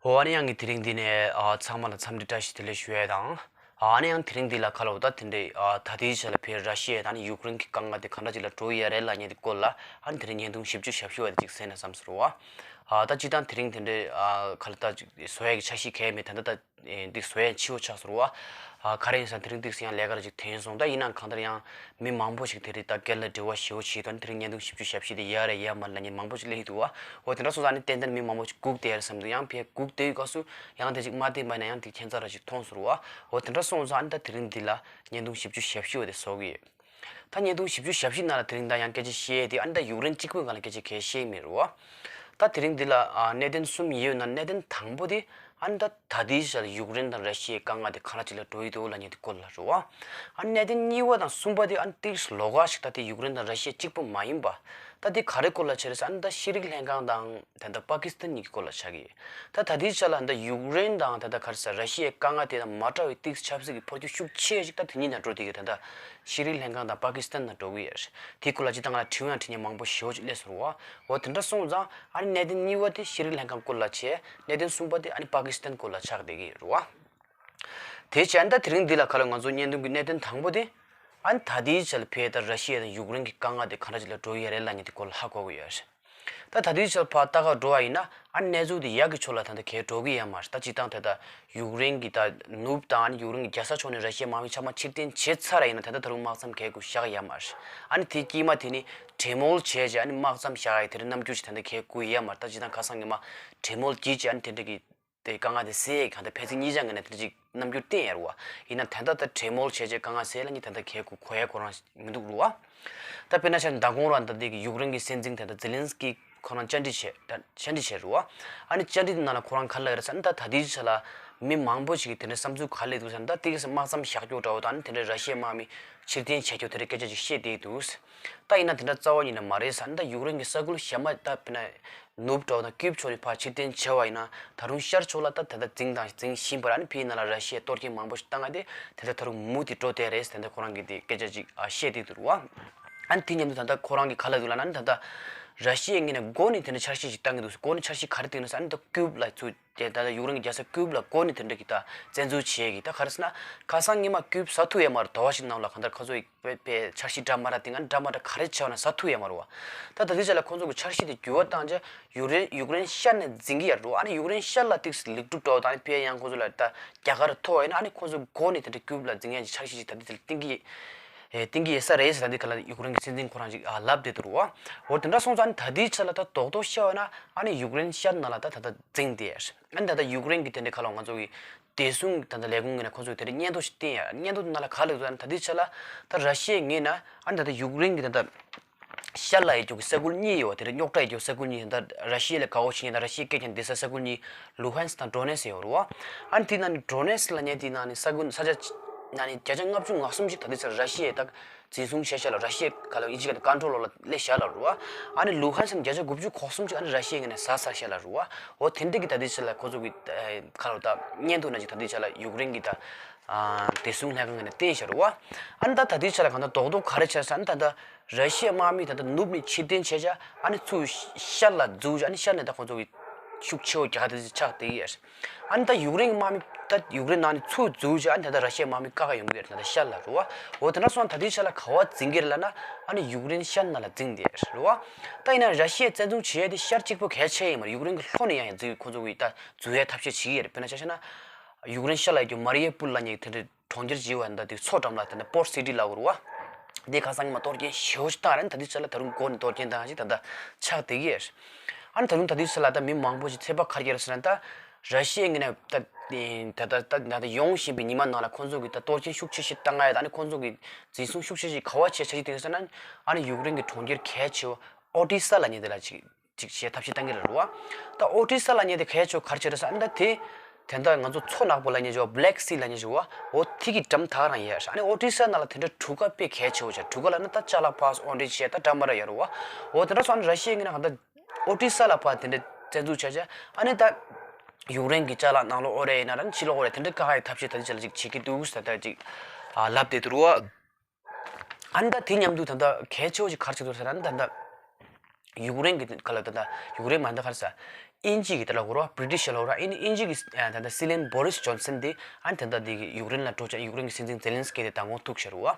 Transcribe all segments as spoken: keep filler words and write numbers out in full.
ཨོ་ཨ་ནི་ཡང་གི་དེ་རིང་འདི་ནས་ཨ་ཚང་མ་ལ་འཚམས་འདྲི་བཀྲ་ཤིས་བདེ་ལེགས་ཞུ་ཡས་དང་། ཨ་ནི་ཡང་དེ་རིང་འདི་ལ་ཁ་ལོ་ད་དེ་འདྲའི་ཨ་ད་ལྟའི་ཆ་ལ་ཕེ་ར་ཤི་ཡ་དང་ནི་ཡུཀ་རེན་གྱི་དཀའ་ངལ་དེ་ག་འདྲ་ཅིག་ལ་འགྲོ་ཡི་ཡ་རེད་ལབ་མཁན་དེ་སྐོར་ལ་ཨ་ནི་དེ་རིང་བརྙན་ཐུང་བཞི་བཅུ་ཞེ་བཞི་བ་དེ་ཅིག་གསན་ན་བསམ་སོང་བ། ཨ་ད་སྤྱིར་བཏང་དེ་རིང་དེ་འདྲའི་ཨ་ཁ་ལོ་ད་ཅིག་བཟོ་ཡས་ཀྱི་འཆར་གཞི་གས་མེད། ད་ལྟ་ད་འདི་བཟོ་ཡས་འཆི་བོ་ཆགས་སོང་བ། ཨ་ག་རེ་ཡིན་ཟེར་ན་དེ་རིང་ཏིག་ཙམ་ཡང་ལས་ཀ་ར་ཅིག་དེ་ཡིན་སོང་། ད་ཡིན་ནའང་གང་ལྟར་ཡང་མི་མང་པོ་ཞིག་དེ་རིང་ད་སྒེར་ལ་འབྲེལ་བ་ཞེ་པོ་བྱེད་དོན་དེ་རིང་བརྙན་ཐུང་བཞི་བཅུ་ཞེ་བཞི་དེ་ཡ་རེད་ཡ་མ་རེད་ལབ་མཁན་མང་པོ་ཞིག་སླེབས་ཡོད་འདུག་བ། འོ་དེ་འདྲ་སོང་ཙང་ནི་ཏན་ཏན་མི་མང་པོ་ཞིག་སྒུག་བསྡད་ཡ་རེད་བསམ་འདུག་ཡང་ཕར་སྒུག་བསྡད་ཡོད་སྐབས་སུ་ཡང་དེ་ཅིག་མ་བསྟན་པ་ཡིན་ན་ཡང་དེ་ཁྱད་མཚར་ར་ཅིག་མཐོང་སོང་བ། འོ་དེ་འདྲ་སོང་ཙང་ཨ་ནི་ད་དེ་རིང་འདི་ལ་བརྙན་ཐུང་བཞི་བཅུ་ཞེ་བཞི་བ་དེ་བཟོ་གི་ཡོད། ད་བརྙན་ཐུང་བཞི་བཅུ་ཞེ་བཞི་ནང་ལ་དེ་རིང་ད་ཡང་སྐད་ཆ་བཤད་ཡས་དེ་ཨ་ནི་ད་ཡུཀ་རེན་གཅིག་པུའི་སྒང་ལ་སྐད་ཆ་གས་བཤད་མེད་རེད་བ། ད་དེ་རིང་འདི་ལ་ཨ་གནད་དོན་གསུམ་ཡོད་ན་གནད་དོན་དང་པོ་དེ་ཨ་ནི་ད་ད་ལྟའི་ཆར་ཡུཀ་རེན་དང་ར་ཤི་ཡའི་དཀའ་ངལ་དེ་ག་འདྲ་ཅིག་ལ་འགྲོ་ཡི་འདུག་ལབ་མཁན་དེ་སྐོར་ལ་རེད་བ། ཨ་གནད་དོན་གཉིས་པ་དང་གསུམ་པ་དེ་ཨ་ནི་ཏིག་ཙམ་ལོགས་ཀ་ཞིག་ད་དེ་ཡུཀ་རེན་དང་ར་ཤི་ཡ་གཅིག་པུ་མ་ཡིན་པ། ད་དེ་ག་རེ་སྐོར་ལ་བྱས་རེད་ཟེར་ཨ་ནི་ད་ཤེས་རིག་ལྷན་ཁང་དང་ད་ལྟ་པ་ཀི་སི་ཐན་གཉིས་ཀྱི་སྐོར་ལ་ཆགས་ཀྱི་ཡོད། ད་ད་ལྟའི་ཆ་ལ་ད་ཡུཀ་རེན་དང་ད་ལྟ་ག་རེ་ཟེར་ར་ཤི་ཡའི་དཀའ་ངལ་དེ་དང་མ་འདྲ་བའི་ཏིག་ཙམ་ཆབ་སྲིད་ཀྱི་འཕོ་འགྱུར་ཤུགས་ཆེ་ཞིག་ད་དེ་གཉིས་ནང་འགྲོ་བསྡད་ཀྱི་ད་ལྟ་ཤེས་རིག་ལྷན་ཁང་དང་པ་ཀི་སི་ཐན་ནང་འགྲོ་གི་ཡོད་རེད། དེའི་སྐོར་ལ་སྤྱིར་བཏང་ང་ལ་དྲི་བ་ཡང་དྲི་མཁན་མང་པོ་ཞེ་པོ་ཅིག་སླེབས་སོང་རེད་བ། འོ་དེ་འདྲ་སོང་ཙང་ཨ་ནི་གནད་དོན་གཉིས་པ་དེ་ཤེས་རིག་ལྷན་ཁང་སྐོར་ལ་བྱས། གནད་དོན་གསུམ་པ་དེ་ཨ་ནི་པ་ཀི་སི་ཐན་སྐོར་ལ་ཆགས་བསྡད་ཀྱི་ཡོད་རེད་བ། དེ་བྱས་ཨ་ནི་ད་དེ་རིང་འདི་ལ་ཁ་ལོ་ང་ཚོ་བརྙན་ཐུང་གི་གནད་དོན་དང་པོ་དེ་ཨ་ནི་ད་ལྟའི་ཆ་ལ་ཕེ་ད་ར་ཤི་ཡ་དང་ཡུཀ་རེན་གྱི་དཀའ་ངལ་དེ་ག་འདྲ་ཅིག་ལ་འགྲོ་ཡི་ཡོད་རེད་ལབ་མཁན་དེ་སྐོར་ལ་ཧ་གོ་གི་ཡོད་རེད། ད་ད་ལྟའི་ཆར་ཕར་ལྟ་ག་འགྲོ་བ་ཡིན་ན་ཨ་གནས་ཚུལ་དེ་ཡག་གི་ཕྱོགས་ལ་ད་ལྟ་གས་འགྲོ་གི་ཡོད་མ་རེད། ད་སྤྱིར་བཏང་ད་ལྟ་ཡུཀ་རེན་གྱི་ད་ནུབ་དང་ཨ་ནི་ཡུཀ་རེན་གྱི་རྒྱལ་ས་ཕྱོགས་ནས་ར་ཤི་ཡའི་དམག་མི་ཚང་མ་ཕྱིར་འཐེན་བྱས་ཚར་ཡིན་ན་ད་ལྟ་ད་རུང་དམག་མཚམས་གས་དགོས་བཞག་ཡོད་མ་རེད། ཨ་ནི་དེ་དཀྱིལ་མ་དེ་ནི་གྲོས་མོལ་བྱས་རྗེས་ཨ་ནི་དམག་མཚམས་བཞག་ཡ་དེ་འདྲ་རྣམ་འགྱུར་ཞིག་ད་ལྟ་གས་དགོས་ཡོད་མ་རེད། ད་སྤྱིར་བཏང་ཁ་སང་ཉི་མ་གྲོས་མོལ་བགྱིས་རྗེས་ཨ་ནི་དེ་འདྲ་གི་དེ་དཀའ་ངལ་དེ་སེལ་ཡས་གང་ལྟར་ཕལ་ཆེར་ཉིན་ཞག་ངོས་ནས་དེ་འདྲ་ཅིག་རྣམ་འགྱུར་བསྟན་ཡོད་རེད་བ། ཡིན་ན་ད་ལྟ་ད་གྲོས་མོལ་བྱས་རྗེས་དཀའ་ངལ་སེལ་ལ་ནི་ད་ལྟ་གས་དགོས་གོ་ཡ་ཁོ་རང་མི་འདུག་རེད་བ། ད་དཔེར་ན་ཆ་ནས་མདང་དགོང་རང་ད་ལྟའི་གི་ཡུཀ་རེན་གྱི་སྲིད་འཛིན་ད་ལྟ་ཛེ་ལན་སི་ཀི་ཁོ་རང་བཅར་འདྲི་བྱས་ད་བཅར་འདྲི་བྱས་རེད་བ། ཨ་ནི་བཅར་འདྲི་དེ་ནང་ལ་ཁོ་རང་ག་རེ་ལབ་ཡོད་རེད་ཟེར་ན། ད་ད་ལྟའི་ཆ་ལ་མི་མང་པོ་ཞིག་གིས་དེ་འདྲའི་བསམ་ཚུལ་ག་རེ་སླེབས་འདུག་ཟེར་ན། ད་ཏིག་ཙམ་དམག་མཚམས་བཞག་རྒྱུ་འདྲ་བོ་དང་ཨ་ནི་དེ་འདྲའི་ར་ཤི་ཡའི་དམག་མི་ཕྱིར་འཐེན་བྱས་རྒྱུ་དེ་འདྲའི་སྐད་ཆ་ཅིག་བཤད་བསྡད་འདུག། ད་ཡིན་ན་དེ་འདྲ་རྩ་བ་ཉིད་ནས་མ་རེད་ཟེར། ད་ཡུཀ་རེན་གྱི་ས་ཁུལ་གཞན་མ་ད་དཔེར་ན་ནུབ་འདྲ་བོ་དང་ཀིབ་ཕྱོགས་ནས་ཕར་ཕྱིར་འཐེན་བྱས་པ་ཡིན་ན་ད་རུང་ཤར་ཕྱོགས་ལ་ད་ད་ལྟ་འཛིང་དང་འཛིང་བཞིན་པ་རེད། ཨ་ནི་ཕིའི་ནང་ལ་ར་ཤི་ཡས་གཏོར་སྐྱོན་མང་པོ་ཞིག་བཏང་ཡ་དེ་དེ་ལྟར་ད་རུང་མུ་མཐུད་འགྲོ་བསྡད་རེད་ཟེར་ད་ལྟ་ཁོ་རང་གིས་དེ་སྐད་ཆ་ཅིག་ཨ་བཤད་བསྡད་འདུག་རེད་བ། ཨ་ནི་དེ་མཉམ་དུ་ད་ལྟ་ཁོ་རང་གིས་ག་ལབ་འདུག་ལབ་ན། ཨ་ནི་ད་ལྟ་ར་ཤི་ཡའི་ངོས་ནས་འགོ་ནས་དེ་འདྲ་འཆར་གཞི་ཅིག་བཏང་གི་འདུག། འགོ་ནས་འཆར་གཞི་ག་རེ་བཏིང་ནས་ཟེར། ཨ་ནི་ད་ཀིབ་ལ་ཚུར་དེ་ད་ལྟ་ཡུཀ་རེན་གྱི་རྒྱལ་ས་ཀིབ་ལ་འགོ་ནས་དེ་འདྲ་གི་ད་བཙན་འཛུལ་བྱས་གི། ད་ག་རེ་ཟེར་ན་ཁ་སང་ཉི་མ་ཀིབ་ཟ་ཐུབ་ཡོད་མ་རེད། ཟླ་བ་ཞིག་ནང་ལ་གང་ལྟར་ཁོ་ཚོ་ཡི་པའི་པའི་འཆར་གཞི་འདྲ་མ་འདྲ་དེ་སྔ་འདྲ་མ་འདྲ་ག་རེ་བྱས་པ་ན་ཟ་ཐུབ་ཡོད་མ་རེད་བ། ད་ད་ལྟའི་ཆ་ལ་ཁོང་ཚོ་གི་འཆར་གཞི་དེ་འགྱུར་བ་བཏང་རྗེས་ཡུཀ་རེན་ཡུཀ་རེན་ཤར་ནས་འཛིང་གི་ཡོད་རེད་བ། ཨ་ནི་ཡུཀ་རེན་ཤར་ལ་ཏིག་ཙམ་ལེགས་གྲུབ་འདྲ་བོ་དང་ཨ་ནི་ཕར་ཡང་ཁོང་ཚོ་ལ་ད་རྒྱ་གར་ཐོག་ཡིན་ན་ཨ་ནི་ཁོང་ཚོ་འགོ་ནས་དེ་འདྲ་ཀིབ་ལ་འཛིང་ཡ་གི་འཆར་གཞི་ཅིག་ད་ལྟའི་ཆ་ལ་བཏིང་གི་ཨེ་བཏིང་གི་ཡོད་ས་རེད་ཟེར། ད་འདི་ག་ལ་ཡུཀ་རེན་གྱི་སྲིད་འཛིན་ཁོ་རང་ཅིག་ཨ་ལབ་བསྡད་འདུག་རེད་བ། འོ་དེ་འདྲ་སོང་ཙང་ཨ་ནི་ད་ལྟའི་ཆ་ལ་ད་རྡོག་རྡོག་བཤད་པ་ན་ཨ་ནི་ཡུཀ་རེན་ཤར་ནང་ལ་ད་ད་ལྟ་འཛིང་བསྡད་ཡོད་རེད། ཨ་ནི་ད་ལྟ་ཡུཀ་རེན་གྱི་དེ་འདྲ་ག་ལ་ང་ཚོ་གི་བདེ་སྲུང་ད་ལྟ་ལས་ཁུངས་ངོས་ནས་ཁོ་ཚོས་དེ་འདྲ་སྙན་ཐོ་ཞིག་བཏིང་ཡ། སྙན་ཐོ་དེ་ནང་ལ་ག་ལབ་འདུག་ཟེར་ན། ད་ལྟའི་ཆ་ལ་ད་ར་ཤི་ཡའི་ངོས་ནས་ཨ་ནི་ད་ལྟ་ཡུཀ་རེན་གྱི་ད་ལྟ་ཤར་ལ་ཡོད་རྒྱུ་གི་ས་ཁུལ་གཉིས་ཡོད་པ། དེ་འདྲ་རྙོག་དྲ་ཡོད་རྒྱུ་ས་ཁུལ་གཉིས། ད་ར་ཤི་ཡ་ལ་དགའ་བོ་བྱེད་མཁན་དང་ར་ཤི་ཡའི་སྐད་ཀྱང་བདེ་ས་ས་ཁུལ་གཉིས། ལུ་ཧན་སི་དང་ཌོ་ནེ་སི་ཡོད་རེད་བ། ཨ་ནི་དེ་ནང་ནས་ཌོ་ནེ་སི་ལབ་མཁན་དེ་ནང་ནས་ས་ཁུལ་ས་ཆ་ནང་ནས་བརྒྱ་ཆ་ལྔ་བཅུ་ང་གསུམ་ཞིག་ད་ལྟའི་ཆར་ར་ཤི་ཡས་ད་འཛིན་བཟུང་བྱས་བཞག་ལ། ར་ཤི་ཡའི་ག་ལ་ཡིན་གཅིག་ག་ནས་ཀོན་ཊོལ་འོག་ལ་སླེབས་བཞག་ལ་རེད་བ། ཨ་ནི་ལུ་ཧན་སི་ནས་བརྒྱ་ཆ་དགུ་བཅུ་གོ་གསུམ་ཅིག་ཨ་ནི་ར་ཤི་ཡའི་ངོས་ནས་ཟ་ཚར་བཞག་ལ་རེད་བ། འོ་དེ་འདྲ་གི་ད་ལྟའི་ཆ་ལ་ཁོ་ཚོ་གི་ཨེ་ག་ལ་ད་སྙན་ཐོ་ནང་ཅིག་ད་ལྟའི་ཆ་ལ་ཡུཀ་རེན་གི་ད་ཨ་བདེ་སྲུང་ལྷན་ཁང་ངོས་ནས་བཏིང་བཞག་རེད་བ། ཨ་ནི་ད་ད་ལྟའི་ཆ་ལ་གང་ལྟར་རྡོག་རྡོག་ག་རེ་བྱས་ཟེར་ན། ད་ལྟ་ར་ཤི་ཡའི་དམག་མི་ད་ལྟ་ནུབ་ནས་ཕྱིར་འཐེན་བྱས་བཞག་ཨ་ནི་ཚུར་ཤར་ལ་འཛུལ་བཞག་ཨ་ནི་ཤར་ནས་ད་ཁོ་ཚོ་གི་ཤུགས་ཆེ་བོ་རྒྱག་དེ་ཆགས་བསྡད་ཡོད། ཨ་ནི་ད་ཡུཀ་རེན་གྱི་དམག་མི་ད་ཡུཀ་རེན་ནང་ནས་ཚུར་འཛུལ་བྱས་ཨ་ནི་ད་ལྟ་ར་ཤི་ཡའི་དམག་མི་བཀག་ག་ཡོང་གི་ཡོད་རེད། ད་ལྟ་ཤར་ལ་རེད་བ། འོ་དེ་འདྲ་སོང་ད་ལྟའི་ཆ་ལ་ག་པར་འཛིང་གི་རེད་ལབ་ན་ཨ་ནི་ཡུཀ་རེན་ཤར་ནང་ལ་འཛིང་བསྡད་རེད་བ། ད་ཡིན་ན་ར་ཤི་ཡས་བཙན་འཛུལ་བྱེད་ཡས་དེ་ཤར་གཅིག་པོ་གལ་ཆེ་ཡིན་མ་རེད། ཡུཀ་རེན་གྱི་ལྷོ་ནས་ཡང་ཡང་འཛུལ་ཁོ་ཚོ་གིས་ད་འཛུལ་ཡས་ཐབས་ཤེས་བྱེད་ཀྱི་ཡོད་རེད། དཔེར་ན་ཆ་བཞག་ན་ཡུཀ་རེན་ཤར་ལ་ཡོད་རྒྱུ་མ་རི་ཡུ་པོལ་ལབ་མཁན་དེ་འདྲའི་གྲོང་ཁྱེར་ཅིག་ཡོད་པ། ད་དེ་མཚོ་འགྲམ་ལ་དེ་འདྲ་པོར་སི་ཊི་ལབ་དགོས་རེད་བ། དེ་ཁ་སང་ཉི་མ་གཏོར་སྐྱོན་ཞེ་པོ་ཞིག་བཏང་རེད། ད་ལྟའི་ཆ་ལ་ད་རུང་འགོ་ནས་གཏོར་སྐྱོན་བཏང་ཞིག་ད་ལྟ་ཆགས་བསྡད་ཀྱི་ཡོད། ཨ་ནི་ད་དུང་ད་ལྟའི་ཆ་ལ་ད་མི་མང་པོ་ཞིག་ཚོད་དཔག་ག་རེ་བྱས་རེད་ཟེར་ན། ད་ར་ཤི་ཡའི་ངོས་ནས་ད་ད་ད་ད་ད་ཡོང་བཞིན་པའི་ཉི་མ་ནང་ལ་ཁོང་ཚོ་གིས་ད་གཏོར་སྐྱོན་ཤུགས་ཆེ་ཞིག་བཏང་ཡ་ད་ཨ་ནི་ཁོང་ཚོ་གིས་འཛིན་བཟུང་ཤུགས་ཆེ་ཞིག་ག་པར་བྱས་འཆར་གཞི་བཏིང་ཡོད་ཟེར་ན། ཨ་ནི་ཡུཀ་རེན་གྱི་གྲོང་ཁྱེར་གལ་ཆེ་བ་ཨོ་ཏི་ས་ལབ་མཁན་དེ་ལ་ཅིག་ཅིག་བྱེད་ཐབས་ཤེས་བཏང་གི་རེད་བ། ད་ཨོ་ཏི་ས་ལབ་མཁན་དེ་གལ་ཆེ་བ་ག་རེ་བྱས་རེད་ཟེར་ན། ད་དེ་དེ་འདྲ་ང་ཚོ་མཚོ་ནག་པོ་ལབ་མཁན་ཅིག་ཡོད་པ། བྷི་ལེག་སི་ལབ་མཁན་ཅིག་ཡོད་པ། འོ་དེ་གི་འགྲམ་དེ་ག་རང་ཡོད་རེད། ཨ་ནི་ཨོ་ཏི་ས་ནང་ལ་དེ་འདྲ་གྲུ་ཁ་དཔེ་གལ་ཆེ་བོ་ཅིག་གྲུ་ཁ་ལབ་ན་ད་ཅ་ལག་ཕར་ཚུར་འོར་འདྲེན་བྱེད་ཡ་ད་འདྲ་མ་འདྲ་ཡོད་རེད་བ། འོ་དེ་འདྲ་སོང་ཨ་ནི་ར་ཤི་ཡའི་ངོས་ནས་གང་ལྟར་ཨོ་ཏི་ས་ལ་ཕར་དེ་འདྲ་བཙན་འཛུལ་བྱས་བྱས་ཨ་ནི་ད་ཡུཀ་རེན་གྱི་ཅ་ལག་ནང་ལོགས་འོར་ཡ་ཡིན་ན་ར་ཕྱི་ལོགས་འོར་ཡ་དེ་འདྲ་བཀག་ཡའི་ཐབས་ཤེས་ད་ལྟའི་ཆ་ལ་ཅིག་བྱེད་ཀྱི་འདུག་ཟེར་ད་ཅིག་ཨ་ལབ་བསྡད་འདུག་རེད་བ། ཨ་ནི་ད་དེ་མཉམ་དུ་ད་ལྟ་གལ་ཆེ་བོ་ཞིག་ག་རེ་ཆགས་འདུག་ཟེར་ན། ཨ་ནི་ད་ལྟ་ཡུཀ་རེན་གྱི་ག་ལ་ད་ལྟ་ཡུཀ་རེན་མ་ད་ག་རེ་ཟེར། དབྱིན་ཇི་གི་དེ་ལ་གོ་ར་བྷི་རི་ཊི་ཤི་ལ་གོ་ར་ཨིན་དབྱིན་ཇི་གི་ད་ལྟ་སྲིད་བློན་བོ་རིས་ཇོན་སན་དེ་ཨ་ནི་ད་ལྟ་དེ་གི་ཡུཀ་རེན་ལ་འགྲོ་ཆ་ཡུཀ་རེན་གི་སྲིད་འཛིན་ཛེ་ལན་སི་ཀི་དེ་ད་དགོང་ཐུག་ཤར་བ།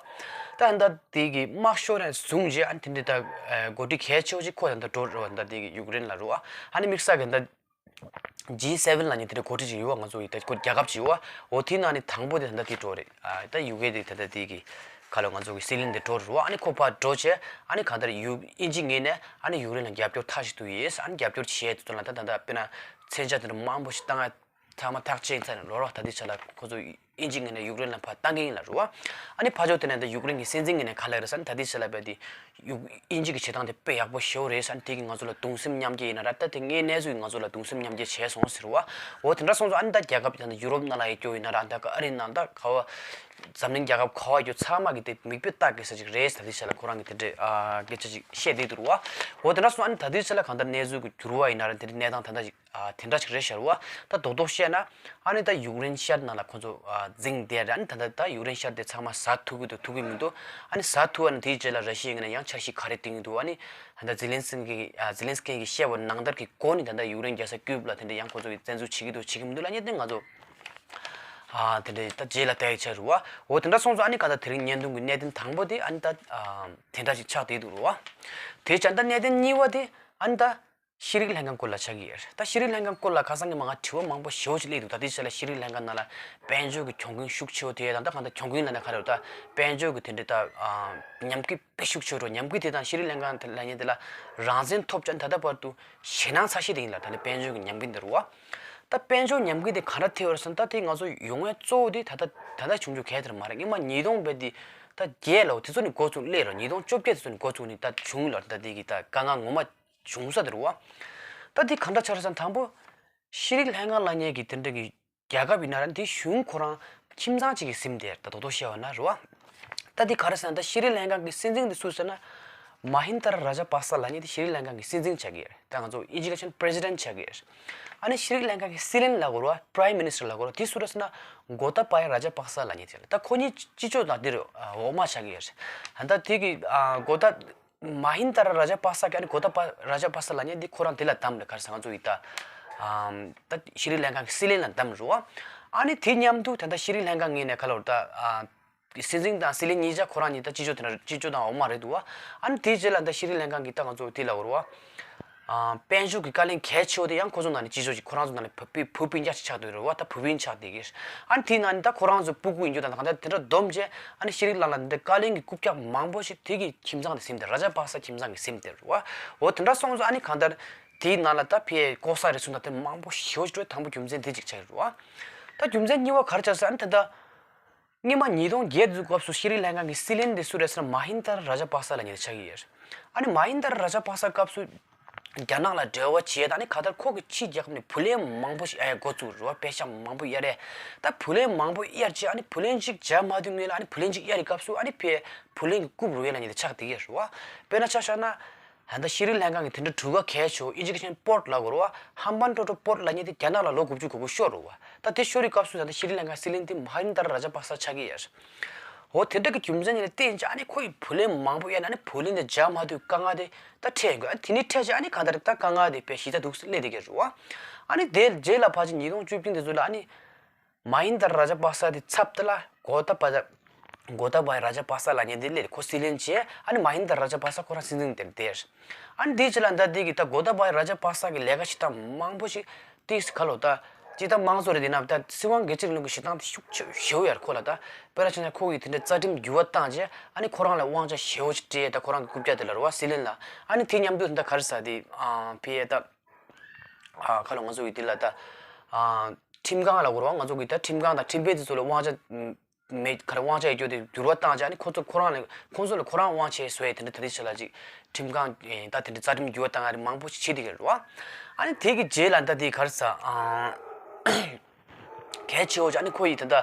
ད་ད་ལྟ་དེ་གི་དམག་ཤོར་ནས་བཟུང་རྗེས་ཨ་ནི་དེ་འདྲ་ད་འགོ་ཁྲིད་གལ་ཆེ་བོ་ཅིག་ཁོ་ད་ལྟ་འགྲོ་རེད་བ། ད་ལྟ་དེ་གི་ཡུཀ་རེན་ལ་རེད་བ། ཨ་ནི་དམིགས་བསལ་གི་ད་ཇི་སེ་ཝེན་ལ་ནི་དེ་འདྲ་འགོ་ཁྲིད་ཅིག་ཡོད་བ། ང་ཚོ་ཡི་ད་ཁོ་རྒྱལ་ཁབ་ཅིག་ཡོད་བ། འོ་དེ་ནང་ནི་དང་པོ་དེ་ད་ལྟ་དེ་འགྲོ་རེད། ཨ་ད་ཡུ་ཀེ་དེ་ད་ལྟ་དེ་གི་ཁ་ལོ་ང་ཚོ་གི་སྲིད་བློན་དེ་འགྲོ་རུ་ཨ་ནི་ཁོ་ཕར་འགྲོ་བྱས་ཨ་ནི་གང་ལྟར་ཡུ་དབྱིན་ཇི་ངོས་ནས་ཨ་ནི་ཡུཀ་རེན་ལ་རྒྱབ་སྐྱོར་མཐའ་གཅིག་ཏུ་ཡིན། ཨ་ནི་རྒྱབ་སྐྱོར་བྱེད་དུས་ཙམ་ལ་ད་ད་ལྟ་དཔེར་ན་མཚོན་ཆ་དེ་འདྲ་མང་པོ་ཞིག་བཏང་ཡ་ཚང་མ་ཐག་བཅད་ཚར་ནས་ལོ་རོགས་ད་ལྟའི་ཆ་ལ་ཁོ་ཚོ་དབྱིན་ཇི་ངོས་ནས་ཡུཀ་རེན་ལ་ཕར་བཏང་གི་ཡིན་ལ་རུ་བ། ཨ་ནི་ཕར་ཕྱོགས་དེ་ནས་ད་ཡུཀ་རེན་གྱི་སྲིད་འཛིན་ངོས་ནས་ག་ལ་རེད་ཟེར་ན་ད་ལྟའི་ཆ་ལ་བས་དེ་ཡུ་དབྱིན་ཇི་གི་བྱེད་སྟངས་དེ་དཔེ་ཡག་པོ་ཞེ་པོ་རེད་ཟེར། ཨ་ནི་དེ་གིས་ང་ཚོ་ལ་གདུང་སེམས་མཉམ་སྐྱེད་ཡིན་ན་ར་ད་དེ་ངའི་གནས་ཚུལ་གྱིས་ང་ཚོ་ལ་གདུང་སེམས་མཉམ་སྐྱེད་བྱས་སོང་ཟེར་བ། འོ་དེ་འདྲ་སོང་ཙང་ཨ་ནི་ད་རྒྱལ་ཁབ་ད་ལྟ་ཡུ་རོབ་ནང་ལ་ཡ་སྐྱོ་ཡིན་ན་ར་ད་ག་ཨ་རི་ནང་ད་ག་བ། འཛམ་གླིང་རྒྱལ་ཁབ་ག་བ་ཡོད་ཚང་མ་གི་དེ་མིག་དཔེ་ལྟ་དགོས་ས་ཅིག་རེད། ད་ལྟའི་ཆ་ལ་ཁོ་རང་གི་དེ་འདྲའི་ཨ་སྐད་ཆ་ཅིག་བཤད་བསྡད་འདུག་རུ་བ། འོ་དེ་འདྲ་སོང་ཨ་ནི་ད་ལྟའི་ཆ་ལ་གང་ལྟར་གནས་ཚུལ་གྱི་འགྱུར་བ་ཡིན་ན་ར་དེ་འདྲའི་གནས་སྟངས་ད་ལྟ་ཅིག་ཨ་དེ་འདྲ་ཅིག་རེད་ཤག་རུ་བ། ད་རྡོག་རྡོག་བཤད་ན་ཨ་ནི་ད་ཡུཀ་རེན་ཤར་ནང་ལ་ཁོ་ཚོ་ཨ་འཛིང་བསྡད་ར། ཨ་ནི་ད་ལྟ་ད་ཡུཀ་རེན་ཤར་དེ་ཚང་མ་ཟ་ཐུབ་ཀྱི་འདུག་ཐུབ་ཀྱི་མི་འདུག་ཨ་ནི་ཟ་ཐུབ་ཨ་ནི་དེའི་རྗེས་ལ་ར་ཤི་ཡའི་ངོས་ནས་ཡང་འཆར་གཞི་ག་རེ་བཏིང་གི་འདུག་ཨ་ནི་ད་ལྟ་ཛེ་ལན་སི་ཀི་ཨ་ཛེ་ལན་སི་ཀི་གིས་བཤད་པ་ནང་ལྟར་གྱི་སྒོ་ནས་ད་ལྟ་ཡུཀ་རེན་རྒྱལ་ས་ཀིབ་ལ་དེ་འདྲ་ཡང་ཁོ་ཚོ་གིས་བཙན་འཛུལ་བྱེད་ཀྱི་འདུག་བྱེད་ཀྱི་མི་འདུག་ལབ་མཁན་དེ་ང་ཚོ་ཨ་དེ་འདྲ་ད་རྗེས་ལ་བལྟ་ཡི་ཆགས་རུ་བ། འོ་དེ་འདྲ་སོང་ཙང་ཨ་ནི་ག་ད་དེ་རིང་བརྙན་ཐུང་གི་གནད་དོན་དང་པོ་དེ་ཨ་ནི་ད་ཨ་དེ་འདྲ་ཞིག་ཆགས་བསྡད་འདུག་རུ་བ། དེ་བྱས་ད་གནད་དོན་གཉིས་པ་དེ་ཨ་ནི་ད་ཤེས་རིག་ལྷན་ཁང་སྐོར་ལ་ཆགས་ཀྱི་ཡོད། ད་ཤེས་རིག་ལྷན་ཁང་སྐོར་ལ་ཁ་སང་གི་མ་ང་དྲི་བ་མང་པོ་ཞེ་པོ་ཅིག་སླེབས་འདུག་ད་ལྟའི་ཆ་ལ་ཤེས་རིག་ལྷན་ཁང་ནང་ལ་དཔལ་འབྱོར་གྱི་གྱོང་གུན་ཤུགས་ཆེ་བོ་དེ་དང་ད་གང་ལྟར་གྱོང་གུན་ལབ་ན་ག་རེ་རེད། ད་དཔལ་འབྱོར་གྱི་དེ་འདྲའི་ད་ཨ་ཉམས་རྒུད་དཔེ་ཤུགས་ཆེ་བོ་འགྲོ། ཉམས་རྒུད་དེ་དང་ཤེས་རིག་ལྷན་ཁང་དེ་ལ་ཉེ་དེ་ལ་རང་བཙན་ཐོབ་ཀྱང་ད་ལྟ་བར་དུ་ཞེད་སྣང་ཚ་ཤོས་དེ་ཡིན་ལ། ད་ནི་དཔལ་འབྱོར་གྱི་ཉམས་རྒུད་འདི་རུ་བ། ད་དཔལ་འབྱོར་ཉམས་རྒུད་དེ་ག་འདྲ་ཐེབས་པ་རེད་ཟེར་ན་ད་དེ་ང་ཚོ་ཡོང་བའི་གཙོ་བོ་དེ་ད་ལྟ་ད་ལྟ་བྱུང་རྒྱུ་གལ་དེར་མ་རེད། སྔོན་མ་ཉིས་སྟོང་བརྒྱད་དེ་ད་བརྒྱད་ལོ་དེ་ཚོ་ནས་འགོ་བཙུགས་སླེབས་རོགས། ཉིས་སྟོང་བཅོ་བརྒྱད་དེ་ཚོ་ནས་འགོ་བཙུགས་ནས་ད་བྱུང་ལ་ད་དེ་གི་ད་དཀའ་ངལ་ངོ་མ་བྱུང་ས་དེ་རུ་བ། ད་དེ་ག་འདྲ་ཆགས་རེད་ཟེར་ན་དང་པོ་ཤེས་རིག་ལྷན་ཁང་ལབ་མཁན་གྱི་དེ་འདྲ་གི་རྒྱལ་ཁབ་ཡིན་ན་ར་དེ་གཞུང་ཁོ་རང་ཁྱིམ་ཚང་གཅིག་གི་སེམས་དེ་ད་རྡོག་རྡོག་བཤད་པ་ན་རེད་བ། ད་དེ་ག་རེ་ཟེར་ན་ད་ཤེས་རིག་ལྷན་ཁང་གི་སྲིད་འཛིན་དེ་སུ་ཟེར་ན་མ་ཧིན་ད་ར་ར་ཇ་པག་ས་ལབ་མཁན་དེ་ཤེས་རིག་ལྷན་ཁང་གི་སྲིད་འཛིན་ཆགས་ཀྱི་རེད། ད་ང་ཚོ་ཨིན་ཇི་སྐད་ཆ་ན་པྲེ་སི་ཌེན་ཊི་ཆགས་ཀྱི་རེད། ཨ་ནི་ཤེས་རིག་ལྷན་ཁང་གི་སྲིད་བློན་ལབ་དགོས་རེད་བ། པྲའིམ་མི་ནི་སི་ཊར་ལབ་དགོས་རེད་བ། དེ་སུ་རེད་ཟེར་ན་གོ་ཏཱ་བྷ་ཡ་ར་ཇ་པག་ས་ལབ་མཁན་དེ་རེད། ད་ཁོ་གཉིས་སྤྱི་ཚོགས་ནང་དེ་རུ་འོག་མ་ཆགས་ཀྱི་རེད། ད་དེ་གི་གོ་ཏཱ་མ་ཧིན་ད་ར་ར་ཇ་པག་ས་གི་ཨ་ནི་གོ་ཏཱ་བྷ་ར་ཇ་པག་ས་ལབ་མཁན་འདི་ཁོ་རང་དེ་ལ་བདམས་རེད། ག་རེ་ཟེར་ང་ཚོ་ཡི་ད་ཨམ་ད་ཤེས་རིག་ལྷན་ཁང་གི་སྲིད་བློན་ལ་བདམས་རེད་བ། ཨ་ནི་དེ་མཉམ་དུ་ད་ལྟ་ཤེས་རིག་ལྷན་ཁང་ངོས་ནས་ག་ལབ་ད་ཨ་སྲིད་འཛིན་དང་སྲིད་བློན་གཉིས་ཆ་ཁོ་རང་གཉིས་ད་སྤྱི་ཚོགས་དེ་ན་སྤྱི་ཚོགས་དང་འོག་མ་རེད་འདུག་བ། ཨ་ནི་དེའི་རྗེས་ལ་ད་ཤེས་རིག་ལྷན་ཁང་གི་ད་ང་ཚོ་དེ་ལབ་དགོས་རེད་བ། ཨ་དཔལ་འབྱོར་གྱི་བཀའ་བློན་གལ་ཆེ་བོ་དེ་ཡང་ཁོ་ཚོ་ནང་ནས་སྤྱི་ཚོགས་ཀྱི་ཁོ་རང་ཚོ་ནང་ནས་བུ་བུ་བུ་སྤུན་ཀྱག་ཅིག་ཆགས་འདུག་རེད་བ། ད་བུ་བུ་ཆགས་བསྡད་ཀྱི་རེད། ཨ་ནི་དེའི་ནང་ནས་ད་ཁོ་རང་ཚོ་སྤུ་གུ་ཡིན་རྒྱུ་དང་གང་ལྟར་དེ་འདྲ་བསྡོམས་བྱས་ཨ་ནི་ཤེས་རིག་ལམ་ལ་འདི་བཀའ་བློན་གྱི་རྐུབ་བཀྱག་མང་པོ་ཞིག་དེ་གི་ཁྱིམ་ཚང་དེ་སེམས་དེ་ར་ཇ་པག་ས་ཁྱིམ་ཚང་གི་སེམས་དེ་རེད་བ། འོ་དེ་འདྲ་སོང་ཙང་ཨ་ནི་གང་ལྟར་དེའི་ནང་ལ་ད་ཕའི་ལྐོག་ཟ་རེ་ཚུགས་ན་དེ་མང་པོ་ཞེ་པོ་ཞིག་འགྲོ། དང་པོ་རྒྱུ་མཚན་དེ་གཅིག་ཆགས་ཀྱི་རེད་བ། ད་རྒྱུ་མཚན་གཉིས་པ་ག་རེ་ཆགས་ཟེར་ཨ་ནི་ད་ལྟ། སྔོན་མ་ཉིས་སྟོང་བརྒྱད་དེ་ཚོའི་སྐབས་སུ་ཤེས་རིག་ལྷན་ཁང་གི་སྲིད་བློན་དེ་སུ་རེད་ཟེར་ན་མ་ཧིན་ད་ར་ཇ་པག་ས་ལབ་མཁན་དེ་ཆགས་ཀྱི་ཡོད་རེད། ཨ་ནི་མ་ཧིན་ད་ར་ཇ་པག་ས་སྐབས་སུ་རྒྱ་ནག་ལ་འབྲེལ་བ་བྱས་ད་ནི་ག་ལྟར་ཁོ་གི་ཕྱིའི་རྒྱལ་ཁབ་ནས་བུ་ལོན་མང་པོ་ཞིག་གཡར་ཡ་འགོ་བཙུགས་རེད་བ། པེ་ཤག་མང་པོ་གཡར་རེད། ད་བུ་ལོན་མང་པོ་གཡར་རྗེས་ཨ་ནི་བུ་ལོན་གཅིག་འཇལ་མ་ཐུབ་སྔོན་ལ་ཨ་ནི་བུ་ལོན་གཅིག་གཡར་བའི་སྐབས་སུ་ཨ་ནི་ཕའི་བུ་ལོན་གྱི་རྐུབ་རུལ་ཡ་ལབ་མཁན་དེ་ཆགས་བསྡད་ཀྱི་ཡོད་རེད་བ། དཔེར་ན་ཆ་བཞག་ན། ད་ལྟ་ཤེས་རིག་ལྷན་ཁང་གི་དེ་འདྲ་གྲུ་ཁ་གལ་ཆེ་བོ་ཨི་ཇི་ཀེ་ཤན་པོར་ཊི་ལབ་དགོས་རེད་བ། ཧམ་པན་ཏོ་ཏོ་པོར་ཊི་ལབ་མཁན་དེ་རྒྱ་ནག་ལ་ལོ་དགུ་བཅུ་གོ་དགུ་ཤོར་རེད་བ། ད་དེ་ཤོར་བའི་སྐབས་སུ་ད་ལྟ་ཤེས་རིག་ལྷན་ཁང་སྲིད་བློན་དེ་མ་ཧིན་ད་ར་ར་ཇ་པག་ས་ཆགས་ཀྱི་ཡོད་རེད། འོ་དེ་འདྲ་གི་རྒྱུ་མཚན་ཡིན་ན་བརྟེན་བྱས་ཨ་ནི་ཁོ་ཡི་བུ་ལོན་མང་པོ་གཡར་ནས་ཨ་ནི་བུ་ལོན་དེ་འཇལ་མ་ཐུབ་དཀའ་ངལ་དེ་ད་འཕྲད་ཡོང་གི། ཨ་དེ་ནས་འཕྲད་བྱས་ཨ་ནི་གང་ལྟར་ད་དཀའ་ངལ་དེ་དཔེ་ཞེ་དྲག་འདུག་སླེབས་བསྡད་ཀྱི་རེད་བ། ཨ་ནི་དེ་རྗེས་ལ་ཕལ་ཆེར་ཉིས་སྟོང་བཅུ་བདུན་དེ་ཚོ་ལ་ཨ་ནི། མ་ཧིན་ད་ར་ཇ་པག་ས་དེ་ཚབ་ཏུ་ལ་གོ་ཏ་པ་ཇ་གོ་ཏ་བ་ཡ་ར་ཇ་པག་ས་ལབ་མཁན་དེ་སླེབས། ཁོ་སྲིད་བློན་བྱས་ཨ་ནི་མ་ཧིན་ད་ར་ཇ་པག་ས་ཁོ་རང་སྲིད་འཛིན་དེར་བསྡད། ཨ་ནི་དེའི་རྗེས་ལ་ད་དེ་གི་ད་གོ་ཏ་བ་ཡ་ར་ཇ་པག་ས་གི་ལས་ཀ་བྱེད་སྟངས་མང་པོ་ཞིག་དེ་ག་ལོ་ད་ཅི་ད་དམངས་གཙོ་རེད། དེ་ན་ད་སྲིད་དབང་སྒེར་གཅིག་ལུགས་ཀྱི་བྱེད་སྟངས་དེ་ཤུགས་ཆེ་ཞེ་པོ་ཡར་ཁོ་ལ་ད་དཔེར་ན་བྱས་ན་ཁོ་གི་དེ་འདྲའི་རྩ་ཁྲིམས་འགྱུར་བ་བཏང་རྗེས་ཨ་ནི་ཁོ་རང་ལ་དབང་ཆ་ཞེ་པོ་ཅིག་སྤྲད། ད་ཁོ་རང་གི་རྐུབ་བཀྱག་དེ་ལ་རེད་བ་སྲིད་བློན་ལ། ཨ་ནི་དེ་མཉམ་དུ་ད་ག་རེ་ཟེར་དེ་ཨ་ཕི་ཡ་ད། ཨ་ཁ་ལོ་ང་ཚོ་གི་དེ་ལ་ད་ཨ་ཁྲིམས་ཁང་ལ་གོ་ར་ང་ཚོ་གི་ད་ཁྲིམས་ཁང་དང་ཁྲིམས་དཔོན་དེ་ཚོ་ལ་དབང་ཆ་མེད་ག་རེ་དབང་ཆ་ཡོད་རྒྱུ་དེ་འགྱུར་བ་བཏང་བྱས་ཨ་ནི་ཁོ་ཚོ་ཁོ་རང་ལ་ཁོ་ཚོ་ལ་ཁོ་རང་དབང་ཆ་བཟོ་ཡས་དེ་འདྲ་ད་རེས་ཆ་ལ་ཅིག་ཁྲིམས་ཁང་ད་དེ་འདྲ་རྩ་ཁྲིམས་འགྱུར་བ་བཏང་ཡ་རེ་མང་པོ་ཞིག་བྱེད་བསྡད་ཀྱི་རེད་བ། ཨ་ནི་དེ་གི་རྗེས་ལ་ད་དེ་ག་རེ་ཟ་ཨ་གལ་ཆེ་བོ་ཅིག་ཨ་ནི་ཁོ་ཡི་ད་ད་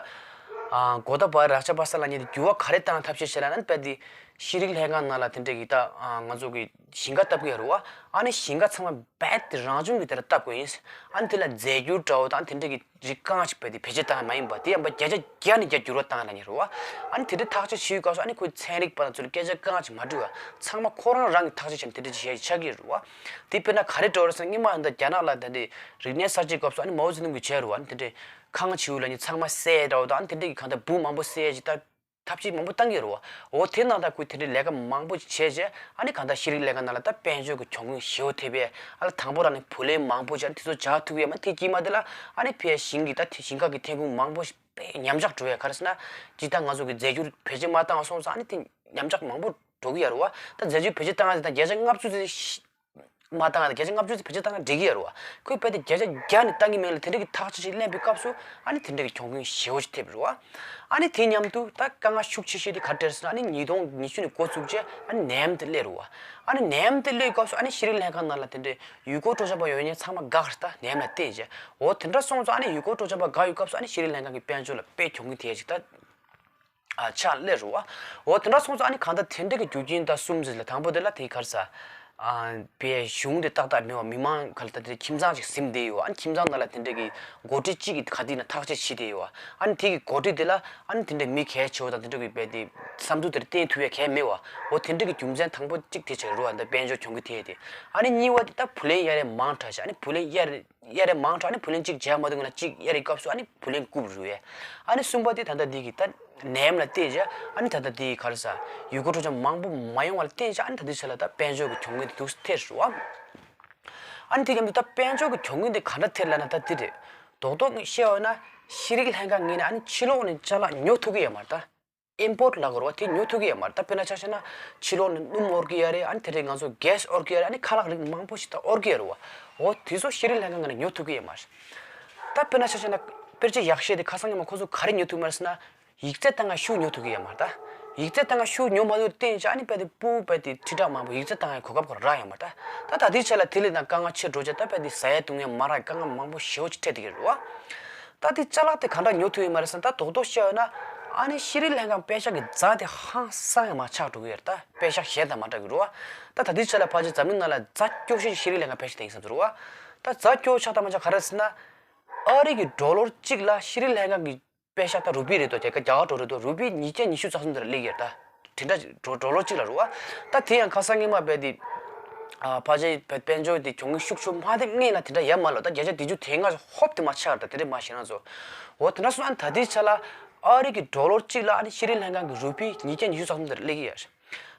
ཨ་གོ་ད་བ་ར་ཇ་པག་ས་ལབ་མཁན་དེ་འགྱུར་བ་ག་རེ་བཏང་ཐབས་ཤེས་བྱས་ལ་ཨ་ནི་དཔེ་དེ། ཤེས་རིག་ལྷན་ཁང་ནང་ལ་དེ་འདྲས་ཀྱི་ད་ང་ཚོ་གི་ཞིང་ཁ་བཏབ་གི་ཡོད་རེད་བ། ཨ་ནི་ཞིང་ཁ་ཚང་མ་རྦད་དེ་རང་བྱུང་གི་དེ་ལ་བཏབ་དགོས་ཡིན། ཨ་ནི་དེ་ལ་རྫས་འགྱུར་འདྲ་བོ་དང་དེ་འདྲས་ཀྱི་རིགས་གང་ཞིག་རྦད་དེ་བེད་སྤྱོད་བཏང་ཡ་མ་ཡིན་པ་དེ་ཡང་བརྒྱ་ཆ་བརྒྱ་ནས་བརྒྱ་འགྱུར་བ་བཏང་ཡ་ལ་ཉེ་རེད་བ། ཨ་ནི་དེ་འདྲས་ཐག་གཅོད་བྱེད་ཡོད་སྐབས་སུ་ཨ་ནི་ཁོའི་ཚན་རིག་པ་དང་ཚུར་སྐད་ཆ་གང་ཞིག་མ་དྲིས་པ་ཚང་མ་ཁོ་རང་རང་གི་ཐག་གཅོད་བྱས་ནས་དེ་འདྲས་ཅིག་བྱས་ཆགས་ཀྱི་ཡོད་རེད་བ། དེ་དཔེར་ན་ག་རེ་འདྲ་བོ་རེད་ཟེར་ན་སྔོན་མ་ད་རྒྱ་ནག་ལ་ད་དེ་རིག་གནས་གསར་བརྗེའི་སྐབས་སུ་ཨ་ནི་མའོ་ཙེ་ཏུང་གིས་བྱས་རེད་བ། ཨ་ནི་དེ་འདྲས་ཁང་བྱིའུ་ལ་ནི་ཚང་མ་བསད་འདྲ་བོ་དང་ཨ་ནི་དེ་འདྲས་ཀྱི་གང་ལྟར་འབུ་མང་པོ་བསད་ཅིག་ད། ཐབས་ཤེས་མང་པོ་བཏང་གི་རེད་བ། འོ་དེ་ནང་ད་ཁོས་དེ་འདྲའི་ལས་ཀ་མང་པོ་བྱས་རྗེས་ཨ་ནི་གང་ལྟར་ཤེས་རིག་ལས་ཀ་ནང་ལ་ད་དཔལ་འབྱོར་གྱི་གྱོང་གུན་ཞེ་པོ་ཐེབས་པས། ཨ་ལ་དང་པོ་རང་ནས་བུ་ལོན་མང་པོ་བྱས་ཨ་ནི་དེ་ཚོ་འཇགས་ཐུབ་ཀྱི་ཡོད་མ་རེད། དེ་དཀྱིལ་མ་དེ་ལ་ཨ་ནི་ཕའི་ཞིང་གི་ད་དེ་ཞིང་ཁ་གི་ཐོན་ཁུངས་མང་པོ་ཞིག་དཔེ་ཉམས་ཆག་འགྲོ་ཡ། ག་རེ་ཟེར་ན་ཅི་ད་ང་ཚོ་གི་རྫས་འགྱུར་བེད་སྤྱོད་མ་བཏང་བ་སོང་ཙང་ཨ་ནི་དེ་ཉམས་ཆག་མང་པོ་འགྲོ་གི་ཡོད་རེད་བ། ད་རྫས་འགྱུར་བེད་སྤྱོད་བཏང་ཡ་དེ་ད་བརྒྱ་ཆ་ལྔ་བཅུ་ཙམ་མ་བཏང་ཡ་དེ་བརྒྱ་ཆ་ལྔ་བཅུ་ཙམ་བེད་སྤྱོད་བཏང་ན་འགྲིག་གི་ཡོད་རེད་བ། ཁོས་རྦད་དེ་བརྒྱ་ཆ་བརྒྱ་ནས་བཏང་གི་མེད་ལ་དེ་འདྲ་གི་ཐག་གཅོད་ཅིག་ལེན་པའི་སྐབས་སུ་ཨ་ནི་དེ་འདྲ་གི་གྱོང་གུན་ཞེ་པོ་ཅིག་ཐེབས་རེད་བ། ཨ་ནི་དེ་མཉམ་དུ་ད་དཀའ་ངལ་ཤུགས་ཆེ་ཤོས་དེ་ག་རེ་རེད་ཟེར་ན་ཨ་ནི་ཉིས་སྟོང་ཉི་ཤུ་ནས་འགོ་བཙུགས་རྗེས་ཨ་ནི་ནད་ཡམས་དེ་སླེབས་རེད་བ། ཨ་ནི་ནད་ཡམས་དེ་སླེབས་སྐབས་སུ་ཨ་ནི་ཤེས་རིག་ལྷན་ཁང་ནང་ལ་དེ་འདྲའི་ཡུལ་སྐོར་སྤྲོ་འཆམ་པ་ཡོང་མཁན་ཚང་མ་དགའ་རེད། ད་ནད་ཡམས་ལ་བརྟེན་རྗེས་འོ་དེ་འདྲ་སོང་ཙང་ཨ་ནི་ཡུལ་སྐོར་སྤྲོ་འཆམ་པ་དགའ་ཡོད་སྐབས་སུ་ཨ་ནི་ཤེས་རིག་ལྷན་ཁང་གི་དཔལ་འབྱོར་ལ་དཔེ་གྱོང་གུན་ཐེབས་ཅིག་ད། ཨ་ཕྱག་སླེབས་རུ་བ། འོ་དེ་འདྲ་སོང་ཙང་ཨ་ནི་གང་ལྟར་དེ་འདྲ་གི་རྒྱུ་རྐྱེན་དང་གསུམ་ཟེར་ལ་དང་པོ་དེ་ལ་དེ་གར་ས། ཨ་བའི་གཞུང་དེ་ཏག་ཏག་མེད་བ། མི་མང་ག་ལ་ད་དེ་ཁྱིམ་ཚང་ཅིག་ཟིན་བསྡད་ཡོད། ཨ་ནི་ཁྱིམ་ཚང་ནང་ལ་དེ་འདྲ་གི་འགོ་ཁྲིད་གཅིག་གི་ག་དེ་ན་ཐག་གཅོད་བྱས་བསྡད་ཡོད། ཨ་ནི་དེ་གི་འགོ་ཁྲིད་དེ་ལ་ཨ་ནི་དེ་འདྲ་མི་གལ་ཆེ་བ་དང་དེ་འདྲ་གི་བས་དེ་བསམ་ཚུལ་དེར་བརྟེན་ཐུབ་ཡ་གལ་མེད་བ། འོ་དེ་འདྲ་གི་རྒྱུ་མཚན་དང་པོ་གཅིག་དེ་ཆགས་རུ་བ། འདི་དཔལ་འབྱོར་གྱོང་གུན་ཐེབས་ཏེ། ཨ་ནི་གཉིས་པ་དེ་ད་བུ་ལོན་གཡར་ཡ་མང་དྲགས་ཤག་ཨ་ནི་བུ་ལོན་གཡར། གཡར་རེ་མང་དྲགས་ནི་བུ་ལོན་གཅིག་བྱས་མ་ཐུབ་ན་གཅིག་གཡར་རེ་སྐབས་སུ་ཨ་ནི་བུ་ལོན་རྐུབ་རུ་ཡས། ཨ་ནི་གསུམ་པ་དེ་ད་ལྟ་འདི་གི་ད་ནད་ཡམས་ལ་བརྟེན་བྱས་ཨ་ནི་ད་ལྟ་འདི་ག་རེ་ཟ། ཡུལ་སྐོར་སྤྲོ་འཆམ་མང་པོ་མ་ཡོང་བ་ལ་བརྟེན་བྱས་ཨ་ནི་ད་ལྟའི་ཆ་ལ་ད་དཔལ་འབྱོར་གྱི་གྱོང་གུན་དེ་འདུག་སེ་ཐེབས་རུ་བ། ཨ་ནི་དེ་མཉམ་དུ་ད་དཔལ་འབྱོར་གྱི་གྱོང་གུན་དེ་ག་འདྲ་ཐེབས་ལབ་ན་ད་འདི་རེད། རྡོག་རྡོག་བཤད་པ་ན་ཤེས་རིག་ལྷན་ཁང་ངོས་ནས་ཨ་ནི་ཕྱི་ལོགས་ནས་ཅ་ལག་ཉོ་ཐུབ་ཀྱི་ཡོད་མ་རེད་ད། ཨིམ་པོར་ལབ་དགོས་རེད་བ། དེ་ཉོ་ཐུབ་ཀྱི་ཡོད་མ་རེད། ད་དཔེར་ན་ཆ་བཞག་ན་ཕྱི་ལོགས་ནས་སྣུམ་དབོར་གྱི་ཡོད་རེད། ཨ་ནི་དེ་རིང་ང་ཚོ་གེ་སི་དབོར་གྱི་ཡོད་རེད། ཨ་ནི་ཁ་ལག་རིགས་མང་པོ་ཞིག་ད་དབོར་གྱི་ཡོད་རེད་བ། འོ་དེ་ཚོ་ཤེས་རིག་ལྷན་ཁང་ངོས་ནས་ཉོ་ཐུབ་ཀྱི་ཡོད་མ་རེད། ད་དཔེར་ན་ཆ་བཞག་ན་དཔེར་བརྗོད་ཡག་ཤོས་དེ་ཁ་སང་ཉི་མ་ཁོ་ཚོ་ག་རེ་ཉོ་ཐུབ་མ་རེད་ཟེར་ན། ཡིག་ཚད་བཏང་ཡ་ཤུགས་ཉོ་ཐུབ་ཀྱི་ཡོད་མ་རེད་ད། ཡིག་ཚད་བཏང་ཡ་ཤུགས་ཉོ་མ་ཐུབ་བརྟེན་བྱས་ཨ་ནི་དཔེ་དེ་སྤུ་དཔེ་དེ་ཁྲི་ཕྲག་མང་པོ་ཡིག་ཚད་བཏང་ཡ་གོ་སྐབས་ཁོ་རག་ཡོད་མ་རེད་ད། ད་ད་ལྟའི་ཆ་ལ་དེ་ལས་ན་དཀའ་ངལ་ཆེ་འགྲོ་བྱས་ད་དཔེ་དེ་ཟ་ཡ་བཏུང་ཡ་མ་རག་དཀའ་ངལ་མང་པོ་ཞེ་པོ་ཅིག་འཕྲད་བསྡད་ཀྱི་རེད་བ། ད་དེ་ཅ་ལག་དེ་ག་འདྲ་ཉོ་ཐུབ་ཡོད་མ་རེད་ཟེར་ན་ད་རྡོག་རྡོག་བཤད་ཡོད་ན། ཨ་ནི་ཤེས་རིག་ལྷན་ཁང་པེ་ཤག་གི་རྫ་དེ་ཧང་སང་ཡང་མ་ཆག་འགྲོ་གི་ཡོད་རེད་ད། པེ་ཤག་གཞན་དང་མ་འདྲ་གི་རེད་བ། ད་ད་ལྟའི་ཆ་ལ་ཕལ་ཆེར་འཛམ་གླིང་ནང་ལ་རྫ་སྐྱོ་ཤོས་ཤེས་རིག་ལྷན་ཁང་པེ་ཤག་དེ་ཡིན་བསམ་ཚུལ་རེད་བ། ད་རྫ་སྐྱོ་ཆག་ད་མ་ཆག་ག་རེ་ཟེར་ན། ཨ་རི་གི་ཌོ་ལར་གཅིག་ལ་ཤེས་རིག་ལྷན་ཁང་གི་པེ་ཤག་ད་རུ་པི་རེད་དོ། དེ་ག་རྒྱ་གར་ཌོ་རེད་དོ། རུ་པི་ཉིས་བརྒྱ་ཉི་ཤུ་རྩ་གསུམ་དེར་སླེབས་ཡོད་ད། དེ་འདྲ་ཌོ་ཌོ་ལར་གཅིག་ལ་རེད་བ། ད་དེ་ཡང་ཁ་སང་ཉི་མ་རྦད་དེ། ཨ་ཕལ་ཆེར་རྦད་དཔལ་འབྱོར་དེ་གྱོང་གུན་ཤུགས་ཆེ་མ་ཐེབས་སྔོན་ལ་དེ་འདྲ་ཡོད་མ་རེད་ད། བརྒྱ་ཆ་བདུན་ཅུ་དོན་ལྔ་ཧོབ་ཏེ་མར་ཆག་རེད་ད། དེ་འདྲ་མ་བཤད་ན་ཚོ། འོ་དེ་འདྲ་སོང་ཨ་ནི་ད་ལྟའི་ཆ་ལ་ཨ་རི་གི་ཌོ་ལར་གཅིག་ལ་ཨ་ནི་ཤེས་རིག་ལྷན་ཁང་གི་རུ་པི་ཉིས་བརྒྱ་ཉི་ཤུ་རྩ་གསུམ་དེར་སླེབས་ཀྱི་ཡོད་རེད།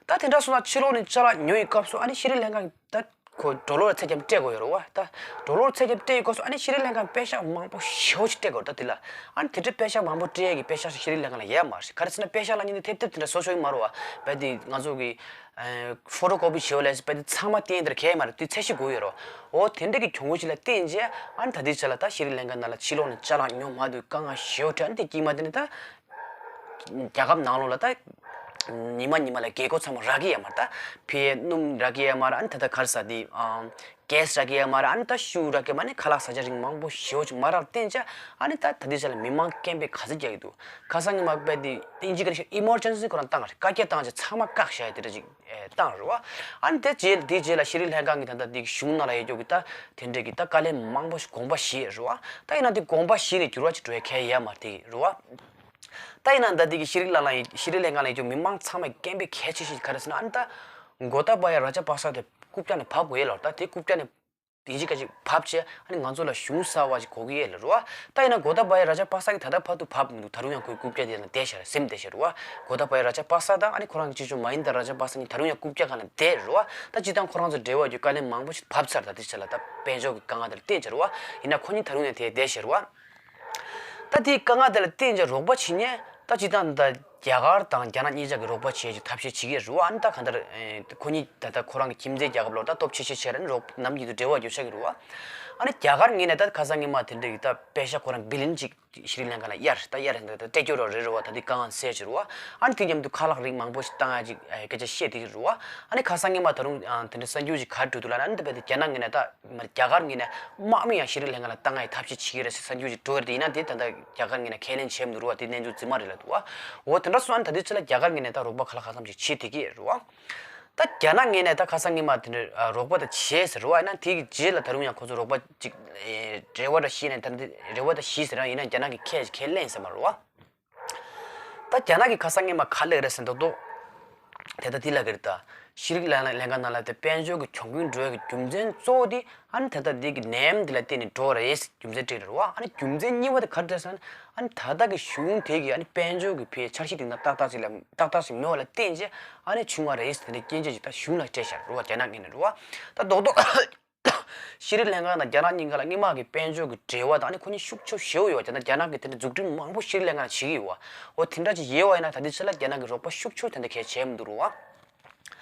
ད་དེ་འདྲ་སོང་ན་ཕྱི་ལོགས་ནས་ཅ་ལག་ཉོ་ཡི་སྐབས་སུ་ཨ་ནི་ཤེས་རིག་ལྷན་ཁང་གི་ད་ཁོ་ཌོ་ལར་ཚད་ཀྱང་སྤྲད་དགོས་ཡོད་རེད་བ། ད་ཌོ་ལར་ཚད་ཀྱང་སྤྲད་ཡི་སྐབས་སུ་ཨ་ནི་ཤེས་རིག་ལྷན་ཁང་པེ་ཤག་མང་པོ་ཞེ་པོ་ཅིག་སྤྲད་དགོས་རེད་ད། དེ་ལ་ཨ་ནི་དེ་འདྲའི་པེ་ཤག་མང་པོ་སྤྲད་ཡས་ཀྱི་པེ་ཤག་ཞིག་ཤེས་རིག་ལྷན་ཁང་ལ་ཡོད་མ་རེད། ག་རེ་ཟེར་ན་པེ་ཤག་ལ་ཉིན་དེ་ཐེབས་ཐེབས་དེ་འདྲ་བཟོ་ཆོག་གི་མ་རེད་བ། རྦད་དེ་ང་ཚོ་གི་ཕོ་ཊོ་ཀོ་པི་བྱེད་པ་ལས་རྦད་དེ་ཚང་མ་བསྟན་དེར་གས་མ་རེད། དེ་ཚད་གཞི་དགོས་ཡོད་རེད་བ། འོ་དེ་འདྲ་གི་གྱོང་གུན་ཞིག་ལ་བརྟེན་རྗེས་ཨ་ནི་ད་ལྟའི་ཆ་ལ་ད་ཤེས་རིག་ལྷན་ཁང་ནང་ལ་ཕྱི་ལོགས་ནས་ཅ་ལག་ཉོ་མ་ཐུབ་དཀའ་ངལ་ཞེ་པོ་འཕྲད། ཨ་ནི་དེ་དཀྱིལ་མ་དེ་ནི་ད། རྒྱལ་ཁབ་ནང་ལོགས་ལ་ད། ཉི་མ་ཉི་མ་ལ་རྒྱལ་སྒོ་ཚང་མ་རག་གི་ཡོད་མ་རེད་ད། ཕར་སྣུམ་རག་གི་ཡོད་མ་རེད། ཨ་ནི་ད་ལྟ་ག་རེ་ཟ་དེ། ཨམ། གེ་སི་རག་གི་ཡོད་མ་རེད། ཨ་ནི་ད་ཤུ་རག་གི་ཡོད་མ་རེད། ཨ་ནི་ཁ་ལག་ཟ་ཆ་རིགས་མང་པོ་ཞེ་པོ་ཅིག་མ་རག་བརྟེན་བྱས་ཨ་ནི་ད་ད་ལྟའི་ཆ་ལ་མི་མང་རྐྱེན་པས་ག་ཚོད་རྒྱག་གི་འདུག་ཁ་སང་ཉི་མ་རྦད་དེ་ཨིན་ཇི་སྐད་ནས་ཤོད་ཨི་མར་ཇེན་སི་ཁོ་རང་བཏང་བ་རེད། བཀའ་རྒྱ་བཏང་བྱས་ཚང་མ་བཀག་བཞག་ཡ་དེ་འདྲ་ཅིག་ཨེ་བཏང་རེད་བ། ཨ་ནི་དེ་རྗེས་དེའི་རྗེས་ལ་ཤེས་རིག་ལྷན་ཁང་གི་ད་ལྟ་དེ་གཞུང་ནང་ལ་ཡོད་རྒྱུ་གི་ད་དེ་འདྲས་ཀྱི་ད་དཀའ་ལས་མང་པོ་ཞིག་དགོངས་པ་བཞེས་རེད་བ། ད་ཡིན་ན་དེ་དགོངས་པ་བཞེས་ནས་འགྱུར་བ་ཅིག་འགྲོ་ཡ་གལ་ཡོད་མ་རེད་དེ་རེད་བ། ད་ཡིན་ན་ད་འདི་གི་ཤེས་རིག་ལྷན་ཁང་ལ་ཡིན། ཤེས་རིག་ལྷན་ཁང་ལ་ཡིན་རྒྱུ་མི་མང་ཚང་མས་རྐྱེན་པས་གལ་ཆེ་ཤོས་ཤིག་ག་རེ་ཟེར་ན་ཨ་ནི་ད་གོ་ཏ་བ་ཡ་ར་ཇ་པག་ས་དེ་རྐུབ་བཀྱག་ནས་བབས་དགོས་ཡས་ལ། ད་དེ་རྐུབ་བཀྱག་ནས་དེ་གཅིག་ག་ཅིག་བབས་བྱས་ཨ་ནི་ང་ཚོ་ལ་གཞུང་གསར་བ་ཅིག་དགོས་ཀྱི་ཡོད་ལ་རེད་བ། ད་ཡིན་ན་གོ་ཏ་བ་ཡ་ར་ཇ་པག་ས་གིས་ད་ལྟ་བར་དུ་བབས་མི་འདུག་ད་རུང་ཡང་ཁོའི་རྐུབ་བཀྱག་དེ་ལ་བསྡད་བཞག་རེད། ཟིན་བསྡད་བཞག་རེད་བ། གོ་ཏ་བ་ཡ་ར་ཇ་པག་ས་དང་ཨ་ནི་ཁོ་རང་གི་ཅི་ཅུ་མ་ཧིན་དཱ་ར་ཇ་པག་ས་གཉིས་ད་རུང་ཡང་རྐུབ་བཀྱག་སྒང་ལ་བསྡད་རེད་བ། ད་སྤྱིར་བཏང་ཁོ་རང་ཚོ་འབྲེལ་བ་རྒྱུ་དཀའ་ལས་མང་པོ་ཞིག་བབས་ཚར། ད་དེ་ཆ་ལ་ད་དཔལ་འབྱོར་གྱི་དཀའ་ངལ་དེ་ལ་བརྟེན་བྱས་རེད་བ། ཡིན་ན་ཁོ་གཉིས་ད་རུང་ཡང་དེ་བསྡད་བཞག་རེད་བ། ད་དེའི་དཀའ་ངལ་དེ་ལ་བརྟེན་བྱས་རོགས་པ་བྱེད་མཁན་ད་སྤྱིར་བཏང་ད་རྒྱ་གར་དང་རྒྱ་ནག་གཉིས་ཆ་གི་རོགས་པ་བྱེད་རྒྱུ་ཐབས་ཤེས་བྱེད་ཀྱི་རེད་བ། ཨ་ནི་ད་གང་ལྟར་ཨེ་ཁོ་གཉིས་ད་ལྟ་ཁོ་རང་གི་ཁྱིམ་མཚེས་རྒྱལ་ཁབ་ལ་ད་སྟོབས་ཆེ་ཤོས་བྱས་ར་ནི་རོགས་ནམ་རྒྱུན་དུ་འབྲེལ་བ་རྒྱུ་ཆགས་ཀྱི་རེད་བ། ཨ་ནི་རྒྱ་གར་ངོས་ནས་ད་ཁ་སང་ཉི་མ་དེ་འདྲ་གི་ད་པེ་ཤག་ཁོ་རང་བི་ལི་ཡོན་གཅིག་ ཤྲི་ལང་ཀ་ལ་གཡར། ད་གཡར་ད་ད་སྤྲད་རྒྱུ་རོ་རེད་རོ་བ། ད་འདི་དཀའ་ངལ་སེལ་ཕྱིར་རོ་བ། ཨ་ནི་དེ་མཉམ་དུ་ཁ་ལག་རིགས་མང་པོ་ཞིག་བཏང་ཡ་ཅིག་ཨེ་སྐད་ཆ་བཤད་དེ་རོ་བ། ཨ་ནི་ཁ་སང་ཉི་མ་ད་རུང་ཨ་དེ་འདྲ་གསར་འགྱུར་ཅིག་ག་རེ་འགྲོ་འདུག་ལབ་ན། ཨ་ནི་ད་བས་དེ་རྒྱ་ནག་ངོས་ནས་ད་མ་རྒྱ་གར་ངོས་ནས་དམག་མི་ཡང་ཤྲི་ལང་ཀ་ལ་བཏང་ཡ་ཐབས་ཤེས་བྱེད་ཀྱི་རེད་ཟེར་གསར་འགྱུར་ཅིག་འགྲོ་ཡོད་དེ། ཡིན་ན་དེ་ད་ལྟ་རྒྱ་གར་ངོས་ནས་ཁས་ལེན་བྱས་མི་འདུག་རོ་བ། དེ་རྣལ་འབྱོར་རྫུན་མ་རེད་ལབ་འདུག་བ། འོ་དེ་འདྲ་སོང་ཨ་ནི་ད་དེ་ཕྱི་ལ་རྒྱ་གར་ངོས་ནས་ད་རོགས་པ་ག་ལ་གང་འཚམ་ཅིག་བྱེད་བསྡད་ཀྱི་རེད་བ། ད་རྒྱ་ནག་ངོས་ནས་ད་ཁ་སང་ཉི་མ་དེ་འདྲ་ཨ་རོགས་པ་ད་བྱས་ཟེར་བ། ཡིན་ན་དེ་གི་རྗེས་ལ་ད་རུང་ཡང་ཁོ་ཚོ་རོགས་པ་ཅིག་ཨེ་རེ་བ་འདྲ་བྱས་ནས་ད་འདི་རེ་བ་ད་བྱས་ཟེར་ཡང་། ཡིན་ན་རྒྱ་ནག་གིས་ཁས་ཁས་ལེན་ཟེར་མ་རེད་བ། ད་རྒྱ་ནག་གིས་ཁ་སང་ཉི་མ་ག་ལབ་རེད་ཟེར་མདོག་མདོག་དེ་ད་འདི་ལབ་ཀྱི་རེད། ད་ཤྲི་ལང་ཀ་ནང་ལ་དེ་དཔལ་འབྱོར་གྱི་གྱོང་གུན་འགྲོ་ཡ་གི་རྒྱུ་མཚན་གཙོ་བོ་དེ་ཨ་ནི་ད་ལྟ་འདི་གི་ནད་ཡམས་འདི་ལ་བརྟེན་ནས་འགྲོ་རེད་ཟེར་རྒྱུ་མཚན་བྲིས་རེད་བ། ཨ་ནི་རྒྱུ་མཚན་གཉིས་པ་དེ་ག་རེ་རེད་ཟེར་ན། ཨ་ནི་ད་ལྟ་གི་གཞུང་དེ་གིས་ཨ་ནི་དཔལ་འབྱོར་གྱི་ཕའི་འཆར་གཞི་དེ་ན་ཏག་ཏག་ཅིག་ལ་ཏག་ཏག་ཅིག་མེད་པ་ལ་བརྟེན་བྱས་ཨ་ནི་བྱུང་བ་རེད་ཟེར་དེ་འདྲའི་སྐྱོན་བརྗོད་ཅིག་ད་གཞུང་ལ་སྤྲད་བཞག་རེད་བ། རྒྱ་ནག་ངོས་ནས་རེད་བ། ད་རྡོག་རྡོག་ཤྲི་ལང་ཀ་དང་རྒྱ་ནག་གཉིས་ཀ་ལ་སྔོན་མ་གི་དཔལ་འབྱོར་གྱི་འབྲེལ་བ་དང་ཨ་ནི་ཁོ་གཉིས་ཤུགས་ཆེ་ཞེ་པོ་ཡོད་པ། དེ་འདྲ་རྒྱ་ནག་གིས་དེ་འདྲ་འཛུགས་སྐྲུན་མང་པོ་ཤྲི་ལང་ཀ་ལ་བྱེད་ཀྱི་ཡོད་བ། འོ་དེ་འདྲ་ཅིག་ཡོད་པ་ཡིན་ན་ད་ལྟའི་ཆ་ལ་རྒྱ་ནག་གིས་རོགས་པ་ཤུགས་ཆེ་དེ་འདྲ་གང་ཡང་བྱས་མི་འདུག་རེད་བ།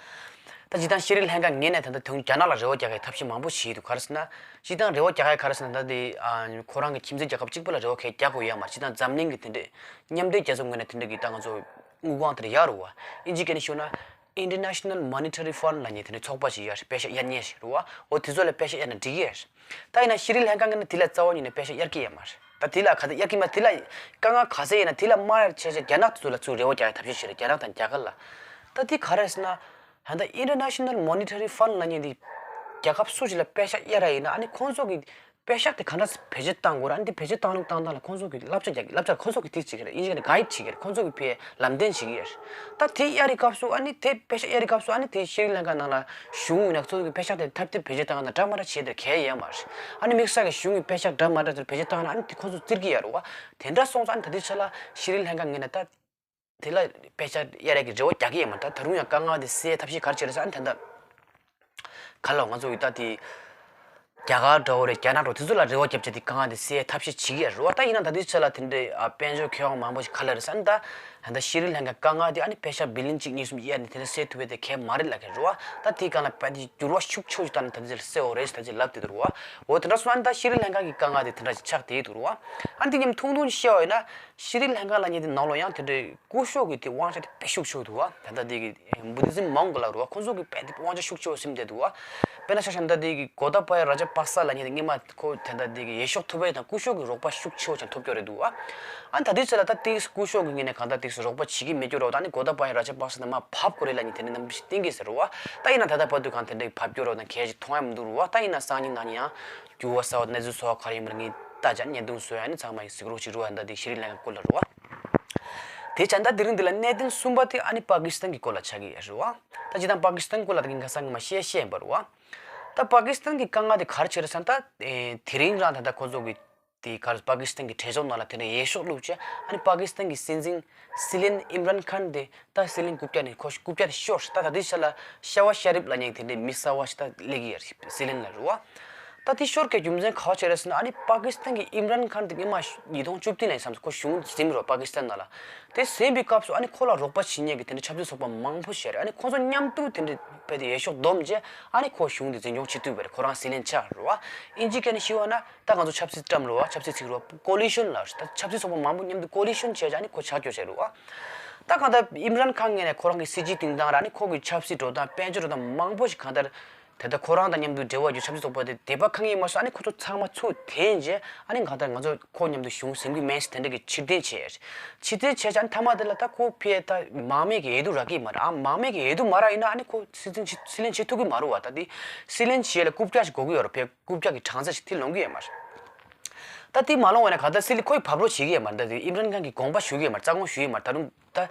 ད་སྤྱིར་བཏང་ཤྲི་ལང་ཀ་ངོས་ནས་ད་ལྟ་དུང་རྒྱ་ནག་ལ་རེ་བ་རྒྱག་གི་ཐབས་ཤེས་མང་པོ་བྱས་འདུག་ག་རེ་ཟེར་ན། སྤྱིར་བཏང་རེ་བ་རྒྱག་ཡ་ག་རེ་ཟེར་ན། ད་དེ་ཨ་ཁོ་རང་གི་ཁྱིམ་མཚེས་རྒྱལ་ཁབ་གཅིག་པོ་ལ་རེ་བ་གང་ཡང་རྒྱག་དགོས་ཡ་མ་རེད། སྤྱིར་བཏང་འཛམ་གླིང་གི་དེ་འདྲས་མཉམ་འབྲེལ་རྒྱལ་ཚོགས་ངོས་ནས་དེ་འདྲས་ཀྱི་ད་ང་ཚོ་དངུལ་ཁང་དེར་ཡར་རུ་བ། ཨིན་ཇི་སྐད་ནས་ཞུ་ན་International Monetary Fund ལབ་མཁན་དེ་འདྲས་ཚོགས་པ་ཞིག་ཡོད་རེད། པེ་ཤག་གཡར་མཁན་ཞིག་རུ་བ། འོ་དེ་ཚོ་ལ་པེ་ཤག་གཡར་ན་འགྲིག་གི་ཡ་རེད། ད་ཡིན་ན་ཤྲི་ལང་ཀ་ངོས་ནས་དེ་ལ་རྩ་བ་ཉིད་ནས་པེ་ཤག་གཡར་གྱི་ཡོད་མ་རེད། ད་དེ་ལ་ག་ད་གཡར་གྱི་མ་རེད། དེ་ལ་དཀའ་ངལ་ག་ཚད་ཡིན་ན་དེ་ལ་མ་ཡར་བྱས་བྱས་རྒྱ་ནག་དེ་ཚོ་ལ་ཚུར་རེ་བ་རྒྱག་ཡ་ཐབས་ཤེས་བྱས་རེད། རྒྱ་ནག་དང་རྒྱ་གར་ལ། ད་དེ་ག་རེ་ཟེར་ན། ད་ལྟ་International Monetary Fund ལབ་མཁན་དེ་རྒྱལ་ཁབ་སུ་ཞིག་ལ་པེ་ཤག་གཡར་ར་ཡིན་ན་ཨ་ནི་ཁོང་ཚོ་གི་པེ་ཤག་དེ་ག་འདྲ་བེད་སྤྱོད་བཏང་དགོས་ར། ཨ་ནི་དེ་བེད་སྤྱོད་བཏང་ལུགས་བཏང་སྟངས་ལ་ཁོང་ཚོ་གི་བསླབ་བྱ་རྒྱག་གི། བསླབ་བྱ་ཁོང་ཚོ་གི་དེ་བྱེད་ཀྱི་རེད། ཨིན་ཇི་ནས་གའིཌ་བྱེད་ཀྱི་རེད། ཁོང་ཚོ་གི་ཕའི་ལམ་སྟོན་བྱེད་ཀྱི་ཡོད་རེད། ད་དེ་གཡར་རི་སྐབས་སུ་ཨ་ནི་དེ་པེ་ཤག་གཡར་རི་སྐབས་སུ་ཨ་ནི་དེ་ཤྲི་ལང་ཀ་ནང་ལ་གཞུང་ཡིན་ན་ཚོ་གི་པེ་ཤག་དེ་ཐབས་དེ་བེད་སྤྱོད་བཏང་ན་འདྲ་མ་འདྲ་བྱེད་དེ་གལ་ཡོད་མ་རེད། ཨ་ནི་དམིགས་བསལ་གི་གཞུང་གི་པེ་ཤག་འདྲ་མ་འདྲ་ཚོ་བེད་སྤྱོད་བཏང་ན་ཨ་ནི་དེ་ཁོང་ཚོ་བཙིར་གྱི་ཡོད་རེད་བ། དེ་འདྲ་སོང་ཙང་ཨ་ནི་ད་དེ་ཆ་ལ་ཤྲི་ལང་ཀ་ངོས་ནས་ད། དེ་ལ་པེ་ཤག་གཡར་ཡ་གི་རེ་བ་རྒྱག་གི་ཡོད་མ་རེད། ད་ད་རུང་ཡང་དཀའ་ངལ་དེ་སེལ་ཐབས་ཤེས་ག་རེ་བྱེད་རེད་ཟེར་ན། ད་ལྟ་ག་ལ་ང་ཚོ་ཡི་ད་དེ་རྒྱ་གར་འདྲ་བོ་རེད། རྒྱ་ནག་འདྲ་བོ་དེ་ཚོ་ལ་རེ་བ་བརྒྱབ་བྱས་དེ་དཀའ་ངལ་དེ་སེལ་ཐབས་ཤེས་བྱེད་ཀྱི་ཡོད་རེད་བ། ད་ཡིན་ན་ད་ལྟའི་ཆ་ལ་དེ་འདྲའི་ཨ་དཔལ་འབྱོར་མཁས་དབང་མང་པོ་ཞིག་ག་ལ་རེད་ཟེར་ན། ད་ད་ལྟ་ཤྲི་ལང་ཀའི་དཀའ་ངལ་དེ་ཨ་ནི་པེ་ཤག་བི་ལི་ཡན་གཅིག་གཉིས་གསུམ་གཡར་ནས་དེ་འདྲ་སེལ་ཐུབ་པ་དེ་གལ་མ་རེད་ལབ་ཀྱི་རེད་བ། ད་དེའི་སྒང་ལ་དཔེ་དེ་འགྱུར་བ་ཤུགས་ཆེ་ཞིག་བཏང་ནས་ད་ལྟའི་ཆ་ལ་སེལ་བ་རེད་ཟེར་ད་ལྟའི་ལབ་བསྡད་འདུག་རེད་བ། འོ་དེ་འདྲ་སོང་ན་ད་ཤྲི་ལང་ཀ་གི་དཀའ་ངལ་དེ་དེ་འདྲ་ཞིག་ཆགས་བསྡད་འདུག་རེད་བ། ཨ་ནི་དེ་མཉམ་ཐུང་ཐུང་བཤད་པ་ཡིན་ན། ཤྲི་ལང་ཀ་ལབ་མཁན་དེ་ནང་ལོགས་ཡང་དེ་འདྲའི་སྐུ་ཞབས་ཀྱི་དེ་དབང་ཆ་དེ་དཔེ་ཤུགས་ཆེ་འདུག་བ། ད་ལྟ་དེ་གི་Buddhism monk ལབ་རེད་བ། ཁོང་ཚོ་གི་དཔེ་དེ་དབང་ཆ་ཤུགས་ཆེ་བ་ཟིན་བསྡད་འདུག་བ། དཔེར་ན་ཆ་བཞག་ན་ད་དེ་གི་གོ་ཏ་བ་ཡ་ར་ཇ་པག་ས་ལབ་མཁན་དེ་སྔོན་མ་ཁོ་ད་ལྟ་དེ་གི་འོས་ཤོག་ཐོབ་པ་དང་སྐུ་ཞབས་ཀྱི་རོགས་པ་ཤུགས་ཆེ་བ་ཅིག་ཐོབ་ཀྱི་རེད་འདུག་བ། ཨ་ནི་ད་དེ་ཚོ་ལ་ད་དེ་སྐུ་ཞབས་ཀྱི་ངོས་ནས་གང་ལྟར་དེ་ཚོ་རོགས་པ་བྱེད་ཀྱི་མེད་རྒྱུ་རེད་བ། ད་ནི་གོ་ཏ་བ་ཡ་ར་ཇ་པག་ས་དེ་མར་བབས་དགོས་རེད་ལབ་མཁན་དེ་འདྲ་རྣམ་པ་ཞིག་བསྟན་གྱི་ཟེར་བ། ད་ཡིན་ན་ད་ལྟ་བར་དུ་གང་དེ་འདྲའི་བབས་རྒྱུ་རོ་དང་གལ་ཞིག་མཐོང་ཡ་མི་འདུག་རེད་བ། ད་ཡིན་ན་སང་ཉིན་གནངས་ཉིན་ཡང་འགྱུར་བ་གསར་བ་གནས་ཚུལ་གསར་བ་ག་རེ་ཡིན་པ་ངས་ལྟ་བྱ་བརྙན་ཐུང་བཟོ་ཡ་ནི་ཚང་མ་ཡིས་གཟིགས་རོགས་བྱེད་རོགས། ད་ལྟ་དེ་ཤྲི་ལང་ཀའི་སྐོར་ལ་རེད་བ། དེ་བྱས་ད་དེ་རིང་འདི་ལ་གནད་དོན་གསུམ་པ་དེ་ཨ་ནི་པ་ཀི་སི་ཐན་གྱི་སྐོར་ལ་ཆགས་ཀྱི་ཡོད་རེད་བ། ད་ཇི་ལྟར་པ་ཀི་སི་ཐན་སྐོར་ལ་ད་གིན་ཁ་སང་ངས་མ་བཤད་བཤད་ཡིན་པ་རེད་བ། ད་པ་ཀི་སི་ཐན་གྱི་དཀའ་ངལ་དེ་ག་རེ་བྱས་རེད་ཟེར་ན། ད་དེ་རིང་རང་ད་ལྟ་ཁོ་ཚོ་གི་དེ་ག་རེ་པ་ཀི་སི་ཐན་གྱི་གྲོས་ཚོགས་ནང་ལ་དེ་འདྲ་འོས་ཤོག་བླུགས་བྱས་ཨ་ནི་པ་ཀི་སི་ཐན་གྱི་སྲིད་འཛིན་སྲིད་བློན་ཨིམ་རན་ཁཱན་དེ། ད་སྲིད་བློན་རྐུབ་བཀྱག་ནས་ཁོ་རྐུབ་བཀྱག་དེ་ཤོར། ད་ད་ལྟའི་ཆ་ལ་ཤ་བ་ཤ་རིབ་ལབ་མཁན་དེ་འདྲའི་མི་གསར་བ་ཞིག་ད་སླེབས་ཀྱི་ཡོད་རེད། སྲིད་བློན་ལ་རེད་བ། ད་དེ་ཤོར་གྱི་རྒྱུ་མཚན་ག་བ་བྱས་རེད་ཟེར་ན། ཨ་ནི་པ་ཀི་སི་ཐན་གྱི་ཨིམ་རན་ཁཱན་དེ་སྔོན་མ་ཉིས་སྟོང་བཅུ་བདུན་ལ་ཡིན་བསམ། ཁོ་གཞུང་འཛིན་རོགས་པ་ཀི་སི་ཐན་ནང་ལ། དེ་ཟིན་པའི་སྐབས་སུ་ཨ་ནི་ཁོ་ལ་རོགས་པ་བྱེད་མཁན་གྱི་དེ་འདྲའི་ཆབ་སྲིད་ཚོགས་པ་མང་པོ་ཞིག་རེད། ཨ་ནི་ཁོ་ཚོ་མཉམ་དུ་དེ་འདྲའི་དཔེ་དེ་འོས་ཤོག་བསྡོམས་རྗེས་ཨ་ནི་ཁོ་གཞུང་དེ་འཛིན་སྐྱོང་བྱེད་ཐུབ་པ་རེད། ཁོ་རང་སྲིད་བློན་ཆགས་རེད་བ། ཨིན་ཇི་སྐད་ནས་ཞུས་པ་ན། ད་ང་ཚོ་ཆབ་སྲིད་བཀྲམ་རེད་བ། ཆབ་སྲིད་ཚིག་རེད་བ། ཀོ་ལི་ཤོན་ལབ་རེད། ད་ཆབ་སྲིད་ཚོགས་པ་མང་པོ་མཉམ་དུ་ཀོ་ལི་ཤོན་བྱས་བྱས་ཨ་ནི་ཁོ་ཆགས་རྒྱུ་བྱས་རེད་བ། ད་གང་ལྟར་ཨིམ་རན་ཁཱན་ངོས་ནས་ཁོ་རང་གི་སྲིད་ཇུས་སྟེང་དང་ར་ཨ་ནི་ཁོ་གི་ཆབ་སྲིད་འགྲོ་སྟངས་དཔལ་འབྱོར་འགྲོ་སྟངས་མང་པོ་ཞིག་གང་ལྟར་དེ་ལྟར་ཁོ་རང་དང་མཉམ་དུ་འབྲེལ་བ་ཡོད་ཆབ་སྲིད་ཚོགས་པ་དེ་དད་པ་ཁེངས་ཡོད་མ་སོང་། ཨ་ནི་ཁོ་ཚོ་ཚང་མ་ཚུར་འཐེན་བྱས་ཨ་ནི་གང་ལྟར་ང་ཚོ་ཁོ་མཉམ་དུ་གཞུང་འཛིན་གྱི་མེད་ཟེར་དེ་འདྲ་གི་ཕྱིར་འཐེན་བྱས། ཕྱིར་འཐེན་བྱས་བྱས་ཨ་ནི་མཐའ་མ་དེ་ལ་ད་ཁོ་ཕར་ད་མང་མོས་ཀྱི་འོས་བསྡུ་རག་གི་མ་རེད། ཨ་མང་མོས་ཀྱི་འོས་བསྡུ་མ་རག་ཡིན་ན་ཨ་ནི་ཁོ་སྲིད་འཛིན་བྱེད་སྲིད་བློན་བྱེད་ཐུབ་ཀྱི་མ་རེད་བ། ད་དེ་སྲིད་བློན་བྱེད་ཡ་ལ་རྐུབ་བཀྱག་ཞིག་དགོས་ཀྱི་ཡོད་རེད། ཕར་རྐུབ་བཀྱག་གི་གྲངས་ཚད་ཞིག་དེ་ལོངས་ཀྱི་ཡོད་མ་རེད། ད་དེ་མ་ལོངས་པ་ཡིན་ན་གང་ལྟར་སྲིད་བློན་ཁོས་བབས་རོགས་བྱེད་ཀྱི་ཡོད་མ་རེད། ད་དེ་ཨིམ་རན་ཁཱན་གྱིས་དགོངས་པ་ཞུ་གི་ཡོད་མ་རེད། རྩ་དགོངས་ཞུ་གི་ཡོད་མ་རེད། ད་རུང་ད་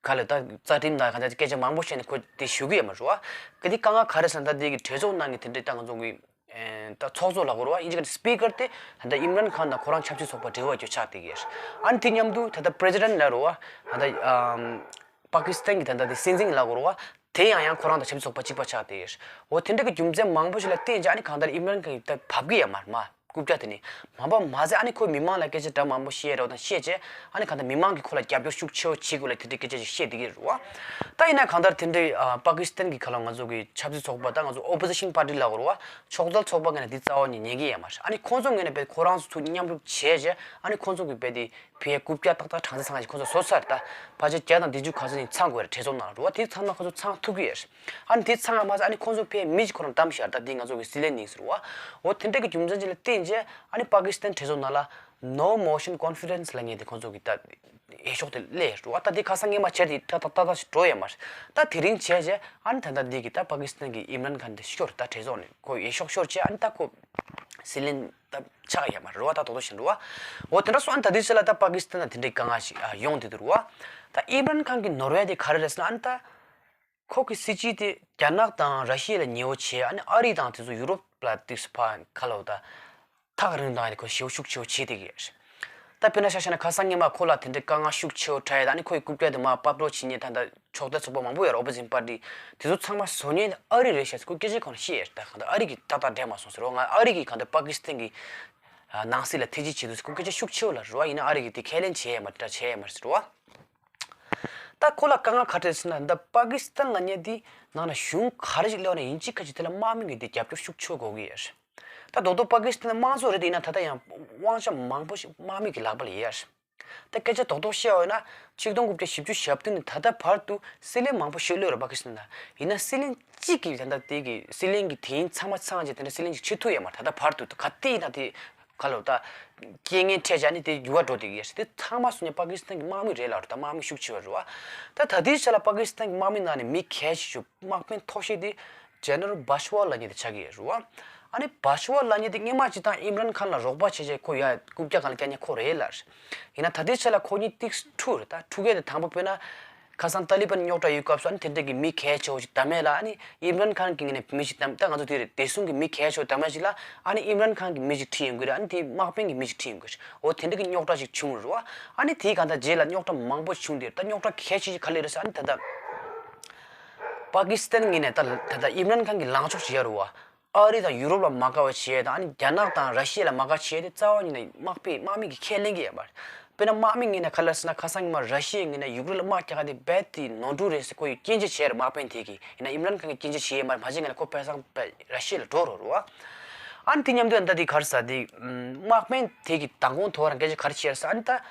ག་ལ་ད་རྩ་ཁྲིམས་དང་གང་ལྟར་སྐད་ཆ་མང་པོ་བཤད་ནས་ཁོས་དེ་ཞུ་གི་ཡོད་མ་རེད་བ། ག་དེ་དཀའ་ངལ་ག་རེ་ཟེར་ན། ད་དེ་གི་གྲོས་ཚོགས་ནང་གི་དེ་འདྲའི་ད་ང་ཚོ་གི་ཨེ་ད་ཚོགས་གཙོ་ལབ་དགོས་རེད་བ། ཨིན་ཇི་སྐད་ནས་སི་པི་ཀར་དེ་ད་ལྟ་ཨིམ་རན་ཁཱན་དང་ཁོ་རང་ཆབ་སྲིད་ཚོགས་པ་འབྲེལ་བ་ཡོད་ཆགས་བསྡད་ཀྱི་ཡོད། ཨ་ནི་དེ་མཉམ་དུ་ད་ལྟ་པི་རེ་སི་ཌེན་ཊི་ལབ་རེད་བ། ད་ལྟ་ཨམ་པ་ཀི་སི་ཐན་གྱི་ད་ལྟ་དེ་སྲིད་འཛིན་ལབ་དགོས་རེད་བ། དེ་ཡང་ཡང་ཁོ་རང་དང་ཆབ་སྲིད་ཚོགས་པ་གཅིག་པ་ཆགས་བསྡད་ཡོད། འོ་དེ་འདྲ་གི་རྒྱུ་མཚན་མང་པོ་ཞིག་ལ་བརྟེན་བྱས་ཨ་ནི་གང་ལྟར་ཨིམ་རན་ཁཱན་གྱིས་ད་བབས་ཀྱི་ཡོད་མ་རེད་མ། རྐུབ་བཀྱག་དེ་ནི་མ་པ་མ་ཟད། ཨ་ནི་ཁོས་མི་མང་ལ་སྐད་ཆ་འདྲ་མང་པོ་བཤད་རོགས་དང་བཤད་རྗེས། ཨ་ནི་གང་ལྟར་མི་མང་གིས་ཁོ་ལ་རྒྱབ་སྐྱོར་ཤུགས་ཆེ་བོ་བྱེད་དགོས་ལ་དེ་འདྲའི་སྐད་ཆ་ཞིག་བཤད་བསྡད་ཀྱི་རེད་བ། ད་ཡིན་ན་གང་ལྟར་དེ་འདྲའི་ཨ་པ་ཀི་སི་ཐན་གྱི་ཁ་ལ་ང་ཚོ་གི་ཆབ་སྲིད་ཚོགས་པ་དང་ང་ཚོ་ཨོ་པོ་ཟི་ཤན་པར་ཊི་ལབ་དགོས་རེད་བ། ཕྱོགས་འགལ་ཚོགས་པ་ངོས་ནས་འདི་རྩ་བ་ནས་ཉན་གྱི་ཡོད་མ་རེད། ཨ་ནི་ཁོང་ཚོ་ངོས་ནས་དཔེ་ཁོ་རང་ཚོ་ཚུར་མཉམ་རུབ་བྱས་རྗེས། ཨ་ནི་ཁོང་ཚོ་གིས་དཔེ་དེ་ཕའི་རྐུབ་བཀྱག་ཏག་ཏག་གྲངས་ཚད་ཚང་ཞིག་ཁོང་ཚོ་བཟོ་ཚར། ད་ཕལ་ཆེར་བརྒྱ་དང་བདུན་ཅུ་ག་ཚོད་ནས་ཚང་དགོས་རེད། གྲོས་ཚོགས་ནང་ལ་རེད་བ། དེ་ཚང་མ་ཁོང་ཚོ་ཚང་ཐུབ་ཀྱི་ཡོད་རེད། ཨ་ནི་དེ་ཚང་མ་མ་ཟད། ཨ་ནི་ཁོང་ཚོ་ཕའི་མི་ཞིག་ཁོ་རང་བདམས་ཤག་ད་འདི་ང་ཚོ་གི་སྲིད་བློན་ཡིན་ཟེར་བ། འོ་དེ་འདྲ་གི་རྒྱུ་མཚན་ཅིག་ལ་བརྟེན་རྗེས། ཨ་ནི་པ་ཀི་སི་ཐན་གྲོས་ཚོགས་ནང་ལ་No Motion Confidence ལབ་མཁན་དེ་ཁོང་ཚོ་གི་ད་འོས་ཤོག་དེ་སླེབས་རེད་བ། ད་དེ་ཁ་སང་སྔོན་མ་བྱས་དེ་ཏག་ཏག་ཏག་ཏག་ཞིག་འགྲོ་ཡོད་མ་རེད། ད་དེ་རིང་བྱས་རྗེས། ཨ་ནི་ད་ལྟ་འདི་གི་ད་པ་ཀི་སི་ཐན་གི་ཨིམ་རན་ཁཱན་དེ་ཤོར། ད་གྲོས་ཚོགས་ནས་ཁོ་འོས་ཤོག་ཤོར་བྱས། ཨ་ནི་ད་ཁོ་སྲིད་བློན་ད་ཆགས་ཡོད་མ་རེད་བ། ད་རྡོག་རྡོག་བཞིན་རེད་བ། འོ་དེ་འདྲ་སོང་། ཨ་ནི་ད་དེ་ཚེ་ལ་ད་པ་ཀི་སི་ཐན་ལ་དེ་འདྲའི་དཀའ་ངལ་ཞིག་ཨ་ཡོང་བསྡད་འདུག་རེད་བ། ད་ཨིམ་རན་ཁཱན་གི་ནོར་བ་དེ་ག་རེ་རེད་ཟེར་ན། ཨ་ནི་ད་ཁོ་གི་སྲིད་ཇུས་དེ་རྒྱ་ནག་དང་ར་ཤི་ཡ་ལ་ཉེ་བོ་བྱས། ཨ་ནི་ཨ་རི་དང་དེ་ཚོ་ཡུ་རོབ་ལ་ཏིག་སི་ཕ་ཁ་ལོ་ད་ཐག་རིང་དང་ཨ་ནི་ཁོ་ཞེ་པོ་ཤུགས་ཆེ་བོ་བྱེད་བསྡད་ཀྱི་ཡོད་རེད། ད་དཔེར་ན་ཆ་བཞག་ན་ཁ་སང་སྔོན་མ་ཁོ་ལ་དེ་འདྲའི་དཀའ་ངལ་ཤུགས་ཆེ་བོ་འཕྲད་ཡ་དང་། ཨ་ནི་ཁོ་ཡི་རྐུབ་བཀྱག་དེ་མར་ཕབ་སྒྲོག་བྱེད་མཁན་ད་ལྟ་ཕྱོགས་མཐའི་ཚོགས་པ་མང་པོ་ཡོད་རེད། ཨོ་པོ་ཟི་ཤན་པར་ཊི་དེ་ཚོ་ཚང་མ་བཟོ་མཁན་ཨ་རི་རེད་ཤག་ཟེར་ཁོ་སྐད་ཆ་ཁོ་ན་བཤད་ཡོད་རེད། ད་གང་ལྟར་ཨ་རི་གིས་ཏག་ཏག་འགྲིག་མ་སོང་ཟེར་བ། ང་ཨ་རི་གིས་གང་ལྟར་པ་ཀི་སི་ཐན་གི་ནང་སྲིད་ལ་ཐེ་ཇུས་བྱེད་འདུག་ཟེར་ཁོ་སྐད་ཆ་ཤུགས་ཆེ་བོ་ལབ་རེད་བ། ཡིན་ན་ཨ་རི་གིས་དེ་ཁས་ལེན་བྱས་ཡོད་མ་རེད། ད་བྱས་ཡོད་མ་རེད་ཟེར་བ། ད་ཁོ་ལ་དཀའ་ངལ་ག་རེ་ཟེར་ན། ད་པ་ཀི་སི་ཐན་ལབ་མཁན་དེ་ནང་ལ་གཞུང་ག་རེ་ཞིག་སླེབས་ན་ཡིན་གཅིག་མིན་གཅིག་དེ་ལ་དམག་མི་གིས་དེ་རྒྱབ་སྐྱོར་ཤུགས་ཆེ་བོ་དགོས་ཀྱི་ཡོད་རེད། ད་རྡོག་རྡོག་པ་ཀི་སི་ཐན་དམངས་གཙོ་རེད་དེ། ཡིན་ན་ད་ལྟ་ཡང་དབང་ཆ་མང་པོ་ཞིག་དམག་མི་གི་ལག་པ་ལ་ཡོད་རེད། ད་སྐད་ཆ་རྡོག་རྡོག་བཤད་པ་ཡིན་ན། ཆིག་སྟོང་དགུ་བརྒྱ་བཞི་བཅུ་ཞེ་བདུན་ནས་ད་ལྟ་བར་དུ་སྲིད་བློན་མང་པོ་ཞིག་བློས་རེད་པ་ཀི་སི་ཐན་ནང་། ཡིན་ན་སྲིད་བློན་གཅིག་གིས་ད་ལྟ་དེ་གི་སྲིད་བློན་གྱི་དེ་ཡིན་ཚང་མ་ཚང་རྗེས་དེ་འདྲ་སྲིད་བློན་ཅིག་བྱེད་ཐུབ་ཡོད་མ་རེད། ད་ལྟ་བར་དུ་ག་དུས་ཡིན་ན་དེ་ག་ལོ་ད་རྐྱེན་ངན་འཕྲད་བྱས་ནས་དེ་འགྱུར་བ་འགྲོ་བསྡད་ཀྱི་ཡོད་རེད། དེ་ཚང་མ་སོང་ནས་པ་ཀི་སི་ཐན་གྱི་དམག་མི་རེད་ལབ་རེད། ད་དམག་མི་ཤུགས་ཆེ་བ་རེད་བ། ད་ད་ལྟའི་ཆ་ལ་པ་ཀི་སི་ཐན་གྱི་དམག་མི་ནང་ནས་མི་གལ་ཆེ་ཤོས་དམག་དཔོན་མཐོ་ཤོས་དེ་ཇེ་ནེ་རལ་བྷ་ཤ་ཝ་ལབ་མཁན་དེ་ཆགས་ཀྱི་ཡོད་རེད་བ། ཨ་ནི་བྷ་ཤ་ཝ་ལབ་མཁན་དེ་སྔོན་མ་སྤྱིར་བཏང་ཨིམ་རན་ཁཱན་ལ་རོགས་པ་བྱས་བྱས་ཁོ་ཡ་རྐུབ་བཀྱག་སྒང་ལ་བཀྱག་མཁན་ཁོ་རེད་ལབ་རེད། ཡིན་ན་ད་ལྟའི་ཆ་ལ་ཁོ་གཉིས་ཏོག་ཙམ་འཁྲུག་རེད། ད་འཁྲུག་མཁན་དེ་དང་པོ་དཔེར་ན་ཁ་སང་ཏཱ་ལི་བན་རྙོག་དྲ་ཡོད་སྐབས་སུ། ཨ་ནི་དེ་འདྲ་གི་མི་གལ་ཆེ་བོ་ཞིག་བདམས་ཡས་ལ། ཨ་ནི་ཨིམ་རན་ཁཱན་གྱི་ངོས་ནས་མི་ཞིག་བདམས། ད་ང་ཚོ་དེ་རེད། བདེ་སྲུང་གི་མི་གལ་ཆེ་བོ་བདམས་ཡས་ཞིག་ལ། ཨ་ནི་ཨིམ་རན་ཁཱན་གྱི་མི་ཞིག་ཁྲིད་ཡོང་གི་རེད། ཨ་ནི་དེ་དམག་དཔོན་གྱི་མི་ཞིག་ཁྲིད་ཡོང་གི་རེད། འོ་དེ་འདྲ་གི་རྙོག་དྲ་ཞིག་བྱུང་རེད་བ། ཨ་ནི་དེའི་གང་ལྟར་རྗེས་ལ་རྙོག་དྲ་མང་པོ་བྱུང་སྟེ། ད་རྙོག་དྲ་གལ་ཆེ་ཤོས་ག་རེ་རེད་ཟེར། ཨ་ནི་ད་ལྟ་པ་ཀི་སི་ཐན་ངོས་ནས་ད་ད་ལྟ་ཨིམ་རན་ཁཱན་གྱི་ལངས་ཕྱོགས་ཤིག་ཡོད་རེད་བ། ཨ་རི་དང་ཡུ་རོབ་ལ་མ་དགའ་བ་བྱེད་ཡས་དང་། ཨ་ནི་རྒྱ་ནག་དང་ར་ཤི་ཡ་ལ་མ་དགའ་བྱེད་ཡས་དེ་རྩ་བ་ཉིད་ནས་དམག་དཔོན་དམག་མི་གིས་ཁས་ལེན་གྱི་ཡོད་མ་རེད། དཔེར་ན་དམག་མི་ངོས་ནས་ག་རེ་ལབ་ཟེར་ན། ཁ་སང་ཉི་མ་ར་ཤི་ཡའི་ངོས་ནས་ཡུཀ་རེན་ལ་དམག་རྒྱག་ག་དེ་རྦད་དེ་ནོར་འཁྲུལ་རེད་ཟེར་ཁོ་ཡིས་སྐྱོན་བརྗོད་བྱས་རེད། དམག་དཔོན་དེ་གིས། ཡིན་ན་ཨིམ་རན་ཁཱན་གྱིས་སྐྱོན་བརྗོད་བྱས་ཡོད་མ་རེད། མ་བྱས་ངོས་ནས་ཁོ་དཔེ་བཟང་དཔེ་ར་ཤི་ཡ་ལ་འགྲོ་རོགས་རེད་བ། ཨ་ནི་དེ་མཉམ་དུ་ད་དེ་ག་རེ་ཟེར། དེ་དམག་དཔོན་དེ་གིས་མདང་དགོང་ཐོག་རང་སྐད་ཆ་ག་རེ་བཤད་རེད་ཟེར། ཨ་ནི་ད་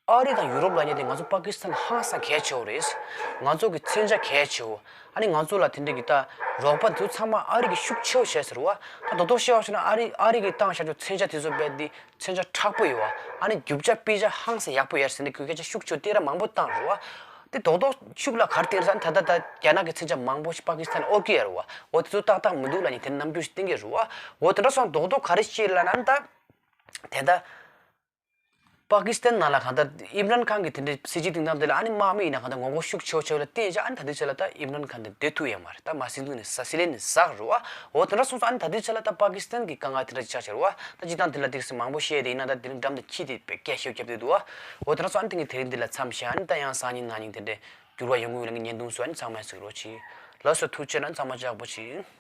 ཨ་རི་དང་ཡུ་རོབ་ལབ་མཁན་དེ་ང་ཚོ་པ་ཀི་སི་ཐན་ཧང་སང་གལ་ཆེ་བོ་རེད། ང་ཚོ་གི་མཚོན་ཆ་གལ་ཆེ་བོ། ཨ་ནི་ང་ཚོ་ལ་དེ་འདྲ་གི་ད་རོགས་པ་དེ་ཚོ་ཚང་མ་ཨ་རི་གིས་ཤུགས་ཆེ་བོ་བྱས་ཟེར་བ། ད་རྡོག་རྡོག་བཤད་པ་ཞིག་ན། ཨ་རི་ཨ་རི་གིས་བཏང་བཞག་རྒྱུ་མཚོན་ཆ་དེ་ཚོ་རྦད་དེ་མཚོན་ཆ་མཁྲེགས་པོ་ཡོད་བ། ཨ་ནི་རྒྱུ་ཆ་དཔེ་ཆ་ཧང་སང་ཡག་པོ་ཡོད་ཟེར་ནས་ཁོས་སྐད་ཆ་ཤུགས་ཆེ་བོ་དེ་ར་མང་པོ་བཏང་རེད་བ། དེ་རྡོག་རྡོག་ཤུགས་ལ་ག་རེ་བརྟེན་རེད་ཟེར་ན། ད་ལྟ་ད་རྒྱ་ནག་གི་མཚོན་ཆ་མང་པོ་ཞིག་པ་ཀི་སི་ཐན་ལ་དབོར་གྱི་ཡོད་རེད་བ། འོ་དེ་ཚོ་ཏག་ཏག་མི་འདུག་ལབ་ནས་དེ་རྣམ་འགྱུར་ཞིག་བསྟན་གྱི་རེད་བ། འོ་དེ་འདྲ་སོང་། རྡོག་རྡོག་ག་རེ་བཤད་ལབ་ན། ད་དེ་ད། པ་ཀི་སི་ཐན་ནང་ལ་གང་ལྟར་ཨིམ་རན་ཁཱན་གྱིས་དེ་འདྲའི་སྲིད་ཇུས་སྟེང་སྟངས་དེ་ལ། ཨ་ནི་དམག་མི་ཡིན་ན་གང་ལྟར་ངོ་རྒོལ་ཤུགས་ཆེ་བོ་བྱས་ལ་བརྟེན་བྱས། ཨ་ནི་ད་ལྟའི་ཆ་ལ་ད་ཨིམ་རན་ཁཱན་དེ་སྡོད་ཐུབ་ཡོད་མ་རེད། ད་མར་སྲིད་འཛིན་ནས་ཟ། སྲིད་བློན་ནས་ཟག་རེད་བ། འོ་དེ་འདྲ་སོང་ཙང་། ཨ་ནི་ད་ལྟའི་ཆ་ལ་ད་པ་ཀི་སི་ཐན་གྱི་དཀའ་ངལ་དེ་འདྲ་ཅིག་ཆགས་བྱས་རེད་བ། ད་སྤྱིར་བཏང་དེ་ལ་ཏོག་ཙམ་མང་པོ་བཤད་དེ་ཡིན་ན། ད་དེ་རིང་འགྲམ་དུ་འཁྱེར་ཏེ་སྐད་ཆ་བརྒྱབ་བསྡད་འདུག་བ། འོ་དེ་འདྲ་སོང་། ཨ་ནི་དེ་གི་དེ་རིང་འདི་ལ་མཚམས་བཞག་ཨ་ནི་ད་ཡང་སང་ཉིན་གནངས་ཉིན་དེ་འདྲའི་འགྱུར་བ་ཡོང་གི་ཡོད་ལ་ངས་ཉན་འདུག་སོ། ཨ་ནི་ཚང་མས་གཟིགས་རོགས་གྱིས། ལགས་སོ། ཐུགས་རྗེ་ཆེ། ཨ་ནི་ཚང་མ་ལྕགས་པོ་བྱེད།